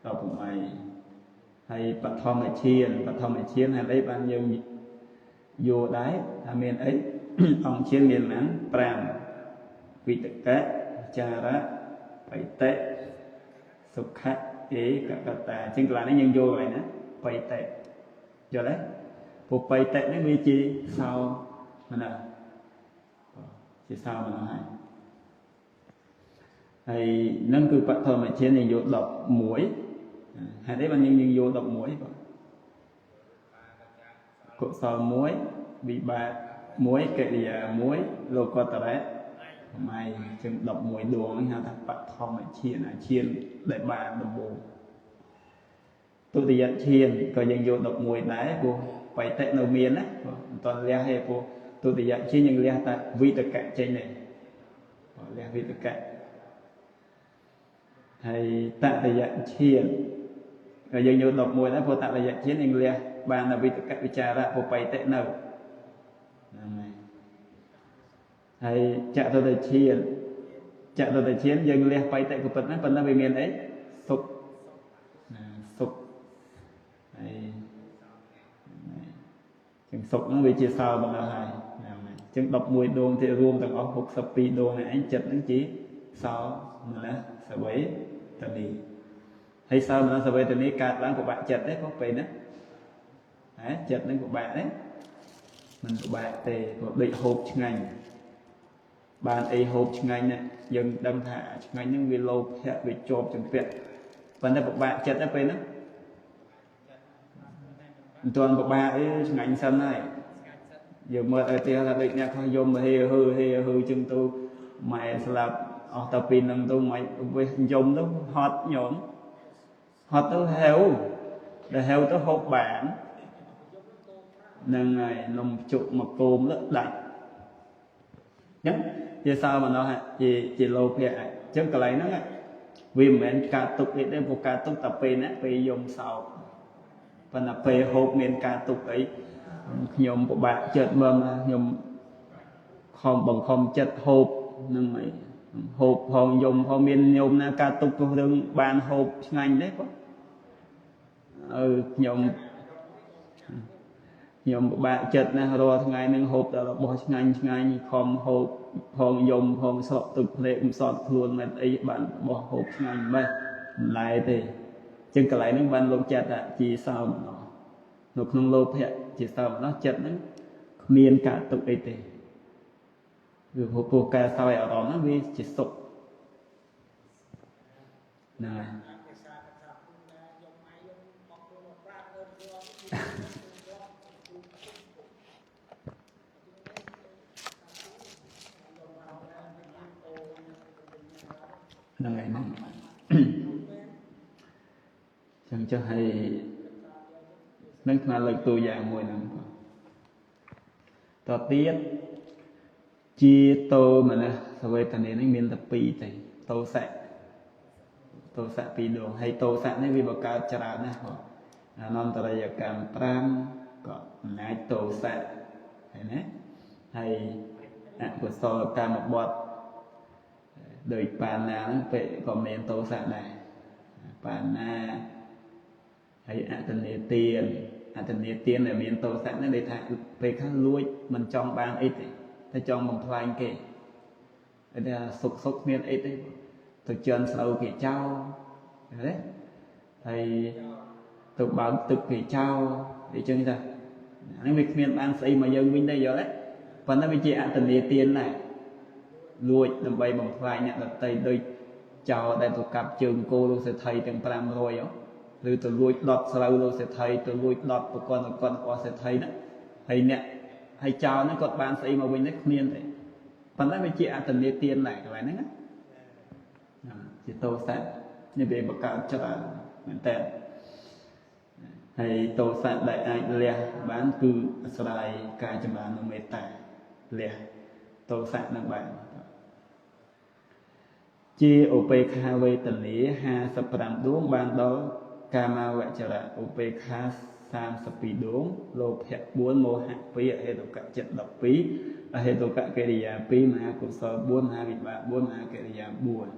18ហើយបឋមឈានបឋមឈានហើយអីបានយើងយកដែរថាមានអីអង្គឈានមានប៉ុន្មាន5វិតកៈចារៈបៃតិសុខៈឯកកតាអញ្ចឹងកន្លែងនេះយើងយកកន្លែងណាបៃតិយល់ទេព្រោះបៃតិនេះវាជាសោមនស្សជាសោមនស្សហើយហើយនឹងគឺបឋមឈានយើងយក11ហេតុអីបានយើងយក11បងកុសល1វិបាក1កិរិយា1លោកតរៈ8ចឹង11ដួងហ្នឹងហៅថាបឋមឈានអាឈានដែលបានដំបូងទុតិយឈានក៏យើងយក11ដែរព្រោះបៃតិនៅមានណាមិនទាន់លះទេព្រោះទុតិយឈានយើងលះតែវិតកៈចេញទេលះវិតកៈហើយតតិយឈានក៏យើងយក11ដែរព្រោះតតិយឈានយើងលះបានតែវិតកៈវិចារៈព្រោះបៃតិនៅហ្នឹងហើយហើយចតុតឈានចតុតឈានយើងលះបៃតិក៏ពិតណាស់ប៉ុន្តែវាមានអីសុខណាសុខហើយចឹងសុខហ្នឹងវាជាសោមនស្សហើយហ្នឹងហើយចឹង11ដួងទៀតរួមទាំងអស់62ដួងនេះឯងចិត្តហ្នឹងជា សោមនស្សវេទនីហើយសោមនស្សវេទនីកើតឡើងពិបាកចិត្តទេព្រោះពេលហ្នឹងហ៎ចិត្តហ្នឹងពិបាកទេមិនពិបាកទេព្រោះដូចហូបឆ្ងាញ់បានអីហូបឆ្ងាញ់ណាយើងដឹងថាឆ្ងាញ់ហ្នឹងវាលោភៈវាជាប់ជំពាក់ប៉ុន្តែពិបាកចិត្តទេពេលហ្នឹងមិនទាន់ពិបាកអីឆ្ងាញ់សិនហើយយើងមើលឲ្យទៀតថាដូចអ្នកខ្លះយំហេហឺហេហឺចឹងទៅម៉ែស្លាប់អស់តែពីនឹងទៅមិនវាយំទៅហត់ញោមហត់ទៅហេវដល់ហេវទៅហូបបានហ្នឹងហើយនំជក់មកគោមទៅដាច់អញ្ចឹងជាសោមនស្សជាលោភៈអញ្ចឹងកន្លែងហ្នឹងវាមិនមែនការទុកអីទេព្រោះការទុកតែពេលណាពេលយំសោកប៉ុន្តែពេលហូបមានការទុកអីខ្ញុំពិបាកចិត្តមើលខ្ញុំខំបង្ខំចិត្តហូបហ្នឹងហើយហូបផងយំផងមានញោមណាការទុកទោះរឿងបានហូបឆ្ងាញ់ទេបងអឺខ្ញុំពិបាកចិត្តណាស់រាល់ថ្ងៃនឹងហូបតែរបស់ឆ្ងាញ់ឆ្ងាញ់ខំហូបផងយំផងស្រក់ទឹកភ្នែកមិនសត់ខ្លួនមិនអីបានរបស់ហូបឆ្ងាញ់ម៉េះមិនឡែទេចឹងកន្លែងហ្នឹងបានលោកចាត់ថាជាសោមនស្សនៅក្នុងលោភៈជាសោមនស្សចិត្តហ្នឹងគ្មានការទុកអីទេគឺព្រោះការសោយអារម្មណ៍ហ្នឹងវាជាសុខហ្នឹងហើយហ្នឹងហើយហ្នឹងចឹងចុះហើយនឹងថ្មលើកតួយ៉ាងមួយហ្នឹងតទៀតជាតោមនស្សវេទនានេះមានតែពីរទេតោសៈតោសៈពីរដងហើយតោសៈនេះវាបង្កើតច្រើនណាស់បងអនន្តរិយកម្ម5ក៏អំណាចតោសៈឃើញទេហើយអកុសលកម្មបត្តិដោយបាណាហ្នឹងពេលក៏មានតោសៈដែរបាណាហើយអតនីទានអតនីទានដែលមានតោសៈហ្នឹងន័យថាពេលខ្លះលួចមិនចង់បានអីទេតែចង់បំផ្លាញគេតែសុខសុខគ្មានអីទេទៅជន់ស្រូវគេចោលឃើញទេហើយទៅបើកទឹកគេចោលអីចឹងតាហ្នឹងវាគ្មានបានស្អីមកយើងវិញទេយល់ទេប៉ុន្តែវាជាអតនីទានដែរលួចដើម្បីបំផ្លាញអ្នកដតីដូចចោលដែលទៅកាប់ជើងគោលោកសេដ្ឋីទាំង500ឬទៅលួចដុតស្រូវលោកសេដ្ឋីទៅលួចដុតប្រកបរបស់សេដ្ឋីហ្នឹងហើយអ្នកហើយចោលហ្នឹងគាត់បានស្អីមកវិញទេគ្មានទេប៉ុន្តែវាជាអតនីទានដែរកន្លែងហ្នឹងណាជាតោសៈនេះវាបង្កើតច្រើនមែនតើហើយតោសៈដែលអាចលះបានគឺអាស្រ័យការចម្រើនមេត្តាលះតោសៈនឹងបានជាឧបេក្ខាវេទនា55ដួងបានដល់កាមាវចរៈឧបេក្ខា32ដួងលោភៈ4មោហៈ2អហេតុកៈចិត្ត12អហេតុកកិរិយា2មហាកុសល4មហាវិបាក4មហាកិរិយា4បាទ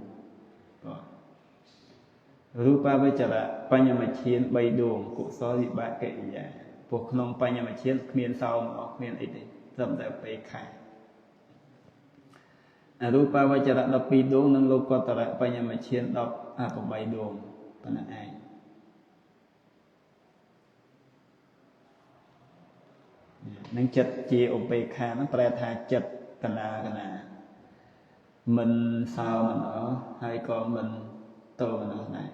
រូបាវចរៈបញ្ញមឈាន3ដួងកុសលវិបាកកិរិយាព្រោះក្នុងបញ្ញមឈានគ្មានសោមអស់គ្មានអីទេត្រឹមតែឧបេក្ខាអរូបាវចរៈ12ដួងនិងលោកតរៈបញ្ញមឈាន18ដួងប៉ុណ្ណឹងឯងនឹងចិត្តជាឧបេក្ខាហ្នឹងប្រែថាចិត្តកណាកណាមិនសោមនស្សហើយក៏មិនតោមនស្សដែរ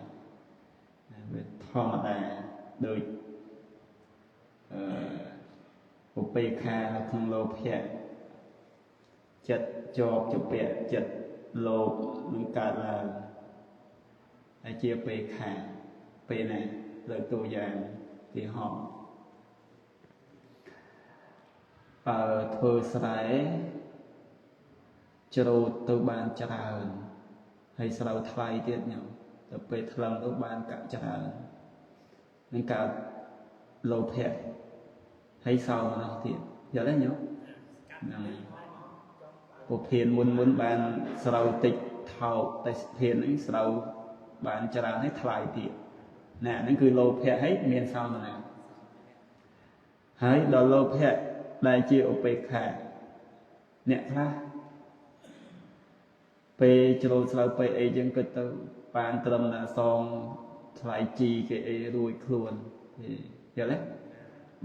វាធម្មតាដូចឧបេក្ខានៅក្នុងលោភៈចិត្តជាប់ជំពាក់ចិត្តលោភនឹងកើតឡើងហើយជាឧបេក្ខាពេលណាលើកតួយ៉ាងទីហោបើធ្វើស្រែច្រូតទៅបានច្រើនហើយស្រូវថ្លៃទៀតញោមទៅពេលថ្លឹងទៅបានកាក់ច្រើននឹងកើតលោភៈហើយសោមនស្សទៀតយល់ទេញោមហ្នឹងពភានមុនមុនបានស្រូវតិចថោកតែភានហ្នឹងស្រូវបានច្រើនហើយថ្លៃទៀតណាហ្នឹងគឺលោភៈហើយមានសោមនស្សហើយដល់លោភៈដែលជាឧបេក្ខាអ្នកខ្លះ ពេលជ្រូតស្រូវពេលអីយើងគិតទៅបានត្រឹមតែសងថ្លៃជីគេអីរួចខ្លួនយល់ទេ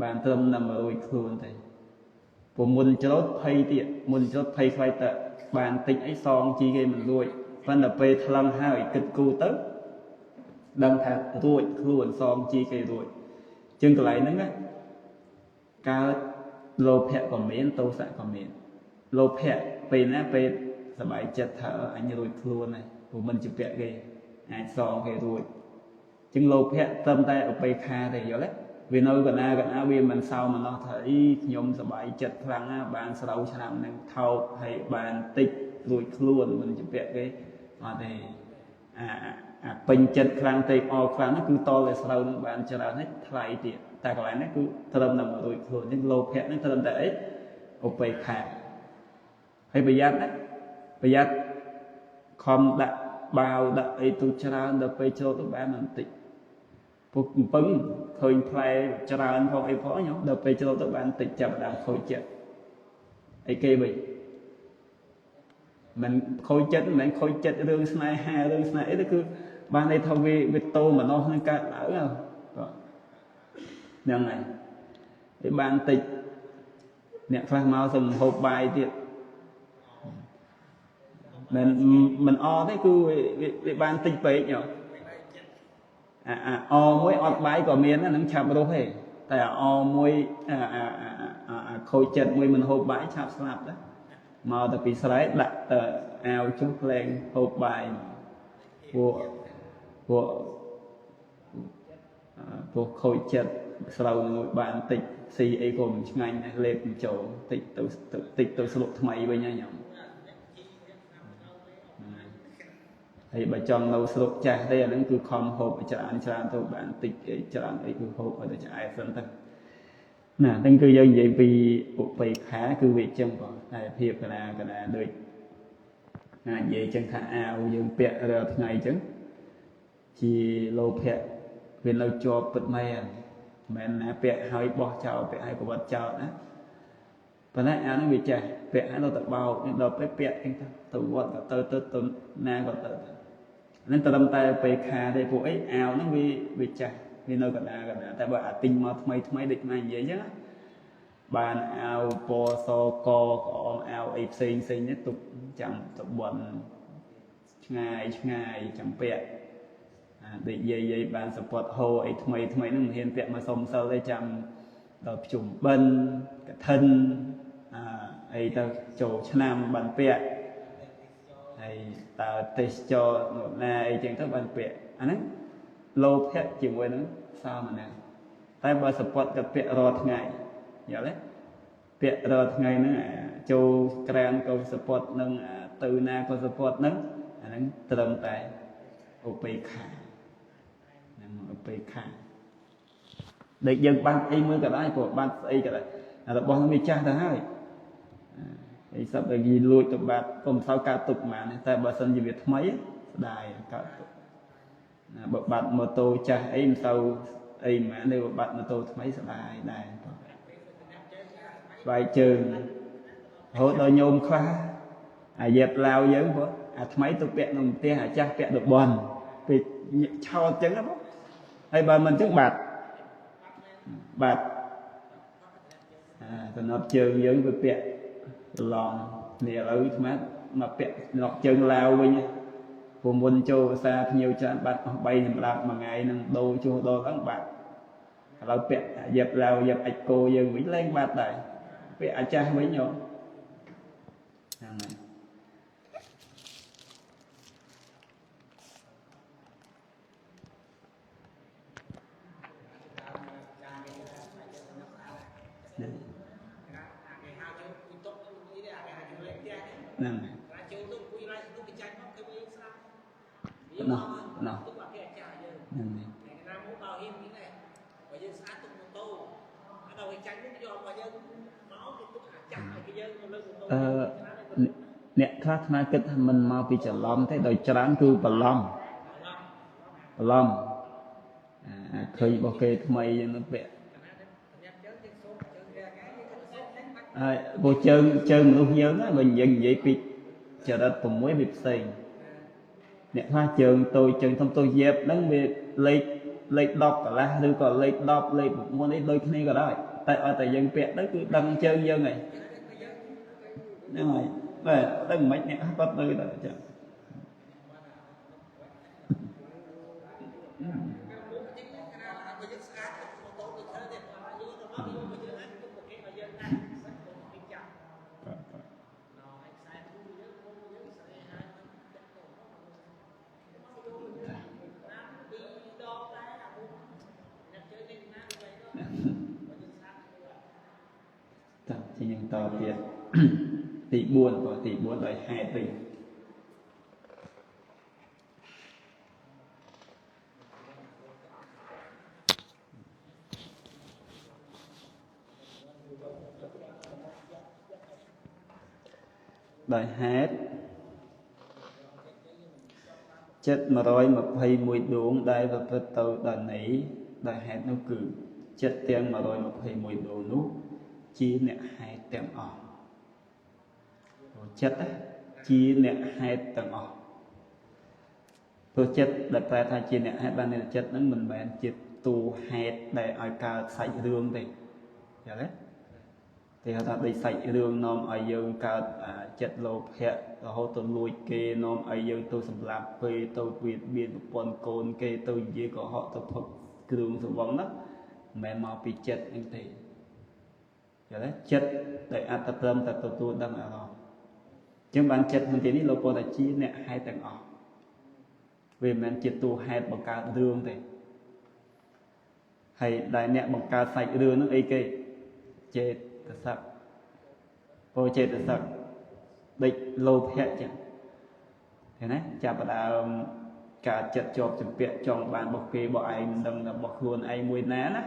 បានត្រឹមតែមករួចខ្លួនទេព្រោះមុនច្រូតភ័យទៀតមុនច្រូតភ័យខ្លាចតែបានតិចអីសងជីគេមិនរួចប៉ុន្តែពេលថ្លឹងហើយគិតគូរទៅដឹងថារួចខ្លួនសងជីគេរួចជាងកន្លែងហ្នឹងណាកើតលោភៈក៏មានទោសៈក៏មានលោភៈពេលណាពេលសบายចិត្តថាអញរួចខ្លួនហើយព្រោះមិនជាពាក់គេអាចសងគេរួចជាងលោភៈត្រឹមតែឧបេក្ខាទេយល់ទេវានៅកណាកណាវាមិនសោមនស្សថាអីខ្ញុំសบายចិត្តខ្លាំងណាស់បានស្រូវឆ្នាំហ្នឹងថោកហើយបានតិចរួចខ្លួនមិនជាពាក់គេអត់ទេអាអាពេញចិត្តខ្លាំងទេអខ្លាំងហ្នឹងគឺតតែស្រូវហ្នឹងបានច្រើនហើយថ្លៃទៀតតែកន្លែងហ្នឹងគឺត្រឹមតែមករួចខ្លួនហ្នឹងលោភៈហ្នឹងត្រឹមតែអីឧបេក្ខាហើយប្រយ័ត្នណាប្រយ័ត្នខំដាក់បាវដាក់អីទូច្រើនដល់ពេលចូលទៅបានបន្តិចពុកកំពឹងឃើញផ្លែច្រើនផងអីផងញោមដល់ពេលចូលទៅបានតិចចាប់ដើមខូចចិត្តអីគេវិញមិនខូចចិត្តមិនមែនខូចចិត្តរឿងស្នេហារឿងស្នេហ៍អីទេគឺបានន័យថាវាវាតោមនោនឹងកើតឡើងបាទហ្នឹងហើយវាបានតិចអ្នកខ្លះមកសំហូបបាយទៀតមិនមិនអទេគឺវាបានតិចពេកញោមអាអាអមួយអត់បាយក៏មានដែរនឹងឆាប់រស់ទេតែអាអមួយអាអាអាខូចចិត្តមួយមិនហូបបាយឆាប់ស្លាប់ដែរមកតែពីស្រែដាក់ទៅអាវជុះលែងហូបបាយពួកពួកពួកខូចចិត្តស្រូវមួយបានតិចស៊ីអីក៏មិនឆ្ងាញ់ដែរលេបបញ្ចូលតិចទៅតិចទៅស្លុកថ្មីវិញហើយញោមហើយបើចង់នៅស្រុកចាស់ទេអាហ្នឹងគឺខំហូបច្រើនច្រើនទៅបានតិចអីច្រើនអីគឺហូបឲ្យទៅឆ្អែតសិនទៅណាហ្នឹងគឺយើងនិយាយពីឧបេក្ខាគឺវាចឹងបងតែភាពកណាកណាដូចណានិយាយចឹងថាអាវយើងពាក់រាល់ថ្ងៃចឹងជាលោភៈវានៅជាប់ពិតមែនមិនណាពាក់ហើយបោះចោលពាក់ហើយប្រវត្តិចោលណាប៉ុន្តែអាហ្នឹងវាចាស់ពាក់ហើយដល់ទៅបោកដល់ពេលពាក់ចឹងទៅទៅវត្តក៏ទៅទៅទៅណាក៏ទៅហ្នឹងត្រឹមតែពេលខាទេពួកអីអាវហ្នឹងវាវាចាស់វានៅកណ្ដាលកណ្ដាលតែបើអាទិញមកថ្មីថ្មីដូចម៉ែនិយាយចឹងបានអាវពណ៌សកក្អមអាវអីផ្សេងផ្សេងនេះទុកចាំទៅបន់ឆ្ងាយឆ្ងាយចាំពាក់អាដូចយាយយាយបានសពតហោអីថ្មីថ្មីហ្នឹងមិនហ៊ានពាក់មកសុំសិលទេចាំដល់ភ្ជុំបិណ្ឌកឋិនអាអីទៅចូលឆ្នាំបានពាក់ហើយតើទេសចរនោះណាអីចឹងទៅបានពាក់អាហ្នឹងលោភៈជាមួយនឹងសោមនៈតែបើសពតក៏ពាក់រាល់ថ្ងៃយល់ទេពាក់រាល់ថ្ងៃហ្នឹងអាចូលក្រានក៏សពតនឹងទៅណាក៏សពតនឹងអាហ្នឹងត្រឹមតែឧបេក្ខាហ្នឹងឧបេក្ខាដូចយើងបាត់អីមួយក៏ដែរព្រោះបាត់ស្អីក៏ដែររបស់ហ្នឹងវាចាស់ទៅហើយអីសត្វដែលគេលួចទៅបាត់ក៏មិនសូវកើតទុកហ្មងតែបើសិនជាវាថ្មីស្ដាយកើតទុកណាបើបាត់ម៉ូតូចាស់អីមិនសូវអីហ្មងទេបើបាត់ម៉ូតូថ្មីស្ដាយដែរស្បែកជើងរហូតដល់ញោមខ្លះអាយ៉េបឡាវយើងព្រោះអាថ្មីទៅពាក់នៅផ្ទះអាចាស់ពាក់ទៅបន់ពេលឆោតចឹងណាបងហើយបើមិនចឹងបាត់បាត់អាតំណប់ជើងយើងវាពាក់ឡងនេះឥឡូវអាត្មាមកពាក់តំណប់ជើងឡាវវិញព្រោះមុនចូលភាសាភ្ញៀវច្រើនបាត់អស់3សម្រាប់មួយថ្ងៃនឹងដូរជួសដូរឡើងបាត់ឥឡូវពាក់យ៉ាប់ឡាវយ៉ាប់អាចគោយើងវិញលែងបាត់ដែរពាក់អាចាស់វិញយោហ្នឹងហើយហ្នឹងណោះណោះហ្នឹង ណាមកដល់ហ៊ាននេះដែរបើយើងស្អាតទុកម៉ូតូអាដល់គេចាញ់នេះយករបស់យើងមកគេទុកអាចាស់ឲ្យគេយើងនៅលើម៉ូតូ អឺអ្នកខ្លះថ្មគិតថាមិនមកពីច្រឡំទេដោយច្រើនគឺបន្លំបន្លំអាឃើញរបស់គេថ្មីយ៉ាងនោះពាក់ហើយព្រោះជើងជើងមនុស្សយើងបើយើងនិយាយពី ចរិត6វាផ្សេងអ្នកខ្លះជើងតូចជើងធំតូចយេបហ្នឹងវាលេខលេខ10កន្លះឬក៏លេខ10លេខ9នេះដូចគ្នាក៏ដោយតែឲ្យតែយើងពាក់ទៅគឺដឹងជើងយើងហើយហ្នឹងហើយបាទដឹងមិនអ្នកគាត់ទៅដល់អញ្ចឹងតទៀតទី4ក៏ទី4ដោយហេតុវិញដោយហេតុចិត្ត121ដួងដែលប្រព្រឹត្តទៅដល់នៃដោយហេតុនោះគឺចិត្តទាំង121ដួងនោះជាអ្នកហេតុទាំងអស់ចិត្តជាអ្នកហេតុទាំងអស់ព្រោះចិត្តដែលប្រែថាជាអ្នកហេតុបានន័យចិត្តហ្នឹងមិនមែនជាតួហេតុដែលឲ្យកើតសាច់រឿងទេយល់ទេគេហៅថាដូចសាច់រឿងនាំឲ្យយើងកើតចិត្តលោភៈរហូតទៅលួចគេនាំឲ្យយើងទៅសម្លាប់គេទៅវាបៀតប្រពន្ធកូនគេទៅនិយាយកុហកទៅផឹកគ្រឿងស្រវឹងណាមិនមែនមកពីចិត្តហ្នឹងទេយល់ទេចិត្តដែលអត្តព្រមតែទទួលដឹងអារម្មណ៍ចឹងបានចិត្តក្នុងទីនេះលោកពោលថាជាអ្នកហេតុទាំងអស់វាមិនមែនជាតួហេតុបង្កើតរឿងទេហើយដែលអ្នកបង្កើតសាច់រឿងហ្នឹងអីគេចេតសិកពោចេតសិកដូចលោភៈចឹងឃើញទេចាប់ផ្ដើមការចិត្តជាប់ជំពាក់ចង់បានរបស់គេរបស់ឯងមិនដឹងរបស់ខ្លួនឯងមួយណាណា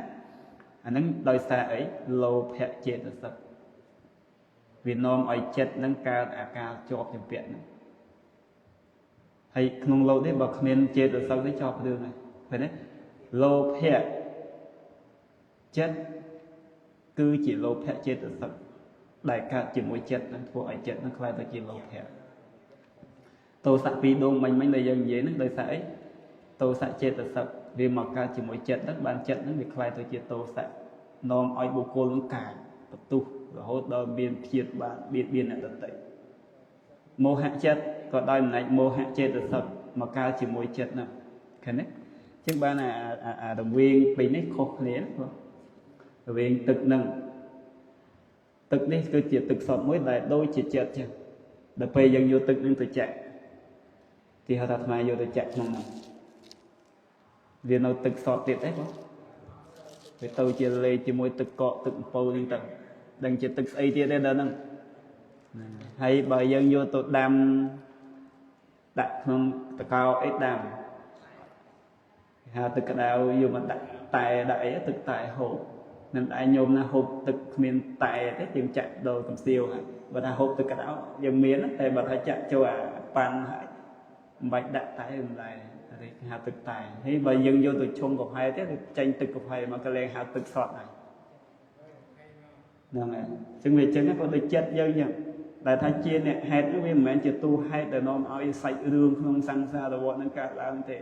អាហ្នឹងដោយសារអីលោភៈចេតសិកវានាំឲ្យចិត្តនឹងកើតអាការជាប់ជំពាក់ហ្នឹងហើយក្នុងលោកនេះបើគ្មានចេតសិកទេជាប់រឿងហើយឃើញទេលោភៈចិត្តគឺជាលោភៈចេតសិកដែលកើតជាមួយចិត្តនឹងធ្វើឲ្យចិត្តនឹងក្លាយទៅជាលោភៈទោសៈពីរដងមិញដែលយើងនិយាយហ្នឹងដោយសារអីទោសៈចេតសិកវាមកកើតជាមួយចិត្តហ្នឹងបានចិត្តហ្នឹងវាក្លាយទៅជាទោសៈនាំឲ្យបុគ្គលនឹងកាចបន្ទុះរហូតដល់មានព្យាបាទបៀតបៀនអ្នកដទៃមោហៈចិត្តក៏ដោយអំណាចមោហៈចេតសិកមកកើតជាមួយចិត្តហ្នឹងឃើញទេចឹងបានអារវាងពីរនេះខុសគ្នារវាងទឹកហ្នឹងទឹកនេះគឺជាទឹកសុទ្ធមួយដែលដូចជាចិត្តចឹងដល់ពេលយើងយកទឹកនឹងទៅចាក់ទីហៅថាអាត្មាយកទៅចាក់ក្នុងហ្នឹងវានៅទឹកសុទ្ធទៀតទេបងវាទៅជាលេជាមួយទឹកកកទឹកអំពៅហ្នឹងទៅដឹងជាទឹកស្អីទៀតទេដល់ហ្នឹងហើយបើយើងយកទៅដាំដាក់ក្នុងតកោអីដាំគេហៅទឹកក្តៅយកមកដាក់តែដាក់អីទឹកតែហូបនឹងឯងញោមណាហូបទឹកគ្មានតែទេយើងចាក់ដល់កំសៀវហើយបើថាហូបទឹកក្តៅយើងមានតែបើថាចាក់ចូលអាប៉ាន់ហើយមិនបាច់ដាក់តែមិនដែរគេហៅទឹកតែហើយបើយើងយកទៅឆុងកាហ្វេទេចេញទឹកកាហ្វេមកក៏លែងហៅទឹកសុទ្ធហើយហ្នឹងហើយចឹងវាចឹងក៏ដូចចិត្តយើងចឹងដែលថាជាអ្នកហេតុនោះវាមិនមែនជាតួហេតុដែលនាំឲ្យសាច់រឿងក្នុងសង្សារវដ្តនឹងកើតឡើងទេ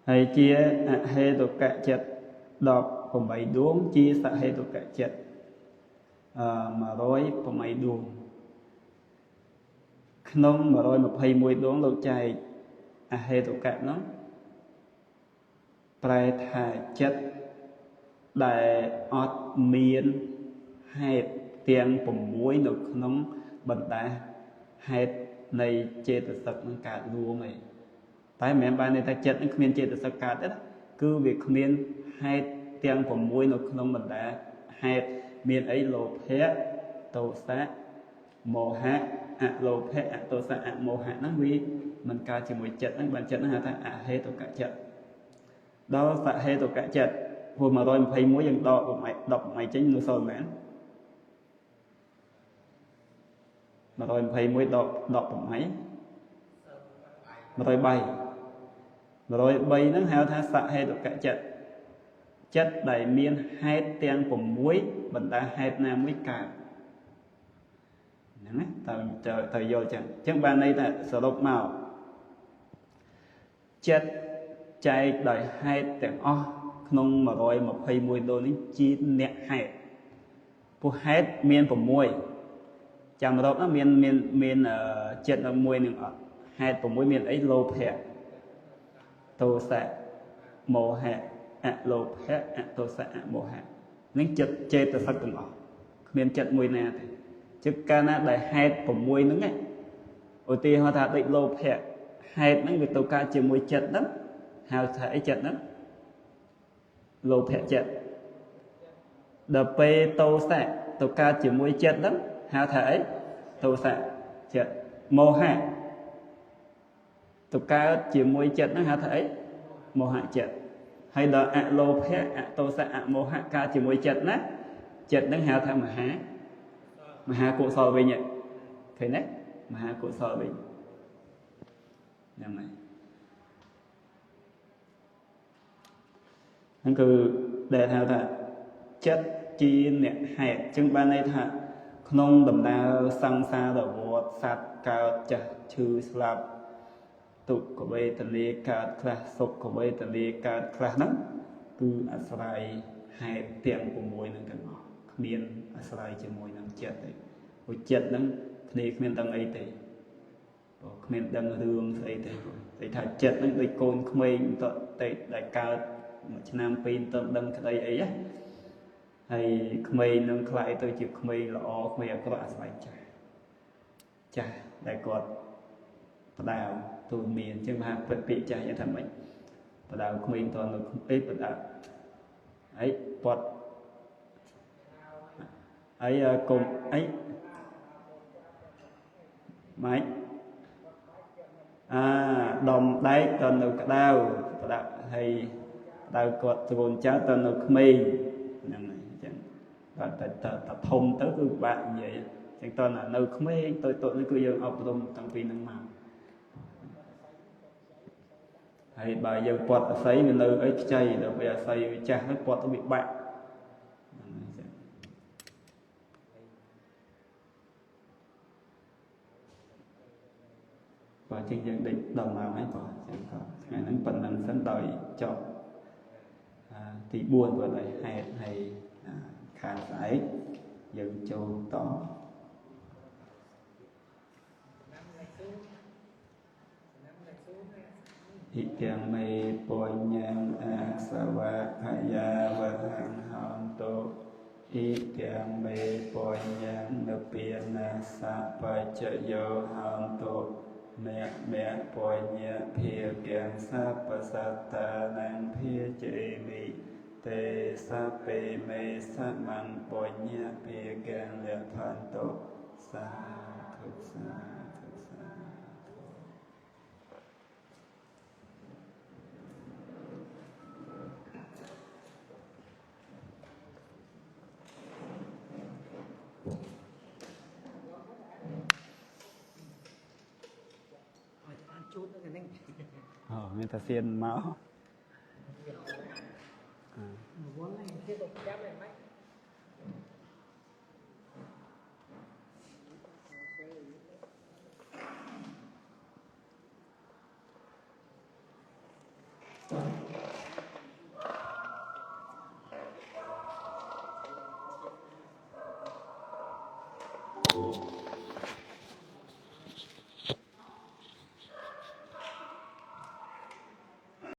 ហើយជាអហេតុកចិត្ត18ដួងជាសហេតុកចិត្ត108ដួងក្នុង121ដួងលោកចែកអហេតុកៈនោះប្រែថាចិត្តដែលអត់មានហេតុទាំង6នៅក្នុងបណ្ដាហេតុនៃចេតសិកនឹងកើតរួមឯងតែមិនមែនបានន័យថាចិត្តនឹងគ្មានចេតសិកកើតទេណាគឺវាគ្មានហេតុទាំង6នៅក្នុងបណ្ដាហេតុមានអីលោភៈទោសៈមោហៈអលោភៈអទោសៈអមោហៈហ្នឹងវាមិនកើតជាមួយចិត្តហ្នឹងបានចិត្តហ្នឹងហៅថាអហេតុកចិត្តដល់សហេតុកចិត្តព្រោះ121យើងដក18ចេញនៅសល់មែន121ដក18 103 103ហ្នឹងហៅថាសហេតុកចិត្តចិត្តដែលមានហេតុទាំង6បណ្ដាហេតុណាមួយកើត ហ្នឹងណាតើទៅយល់ចឹងអញ្ចឹងបានន័យថាសរុបមកចិត្តចែកដោយហេតុទាំងអស់ក្នុង121ដូននេះជាអ្នកហេតុពោះហេតុមាន6ចាំរកណាមានមានមានចិត្តមួយនឹងអត់ហេតុ6មានអីលោភៈទោសៈមោហៈអលោភៈអទោសៈអមោហៈនឹងចិត្តចេតសិកទាំងអស់គ្មានចិត្តមួយណាទេជឹកកាលណាដែលហេតុ6ហ្នឹងណាឧទាហរណ៍ថាដូចលោភៈហេតុហ្នឹងវាទៅកើតជាមួយចិត្តហ្នឹងហៅថាអីចិត្តហ្នឹងលោភៈចិត្តដល់ពេលទោសៈទៅកើតជាមួយចិត្តហ្នឹងហៅថាអីទោសៈចិត្តមោហៈទៅកើតជាមួយចិត្តហ្នឹងហៅថាអីមោហៈចិត្តហើយដល់អលោភៈអទោសៈអមោហៈកើតជាមួយចិត្តណាចិត្តហ្នឹងហៅថាមហាកុសលវិញឃើញទេមហាកុសលវិញហ្នឹងហើយហ្នឹងគឺដែលហៅថាចិត្តជាអ្នកហេតុអញ្ចឹងបានន័យថាក្នុងដំណើរសង្សារវដ្តសត្វកើតចាស់ឈឺស្លាប់ទុក្ខវេទនាកើតខ្លះសុខវេទនាកើតខ្លះហ្នឹងគឺអាស្រ័យហេតុទាំង6ហ្នឹងទាំងអស់គ្មានអាស្រ័យជាមួយនឹងចិត្តទេព្រោះចិត្តហ្នឹងគ្នាគ្មានដឹងអីទេព្រោះគ្មានដឹងរឿងស្អីទេតែថាចិត្តហ្នឹងដូចកូនក្មេងតតែដែលកើតមួយឆ្នាំពីរមិនដឹងក្តីអីណាហើយក្មេងនឹងខ្លាយទៅជាក្មេងល្អក្មេងអាក្រក់អាស្រ័យចាស់ចាស់ដែលគាត់ផ្ដើមទូលមានអញ្ចឹងថាពិតពាក្យចាស់យ៉ាងថាម៉េចផ្ដើមក្មេងតនៅអីផ្ដើមអីពត់អីកុំអីម៉េចអាដំដែកតនៅក្តៅផ្ដើមហើយផ្ដើមគាត់ត្រួនចៅតនៅក្មេងហ្នឹងហើយអញ្ចឹងដល់តែតធំទៅគឺពិបាកនិយាយអញ្ចឹងតនៅក្មេងតូចៗនេះគឺយើងអប់រំតាំងពីហ្នឹងមកហើយបើយើងពត់អស័យវានៅអីខ្ចីដល់ពេលអស័យវាចាស់ទៅពត់ទៅវាបាក់ហ្នឹងហើយចឹងបើជាងយើងដេកដល់ម៉ោងហើយបើចឹងក៏ថ្ងៃហ្នឹងប៉ុណ្្នឹងសិនដោយចប់ទី4បើដោយហេតុហើយខានស្អែកយើងចូលត อิทังเมปุญญังอาสวะขยาวหังหันตุอิทังเมปุญญังนเปียนาสะปัจจโยหันตุเมเมปุญญะเพียแกงสัพพสัตตานังเพียเจมิเตสะเปเมสะมังปุญญะเพียแกงเลพันตุสาธุสาธุสาธุមានតាសៀនមក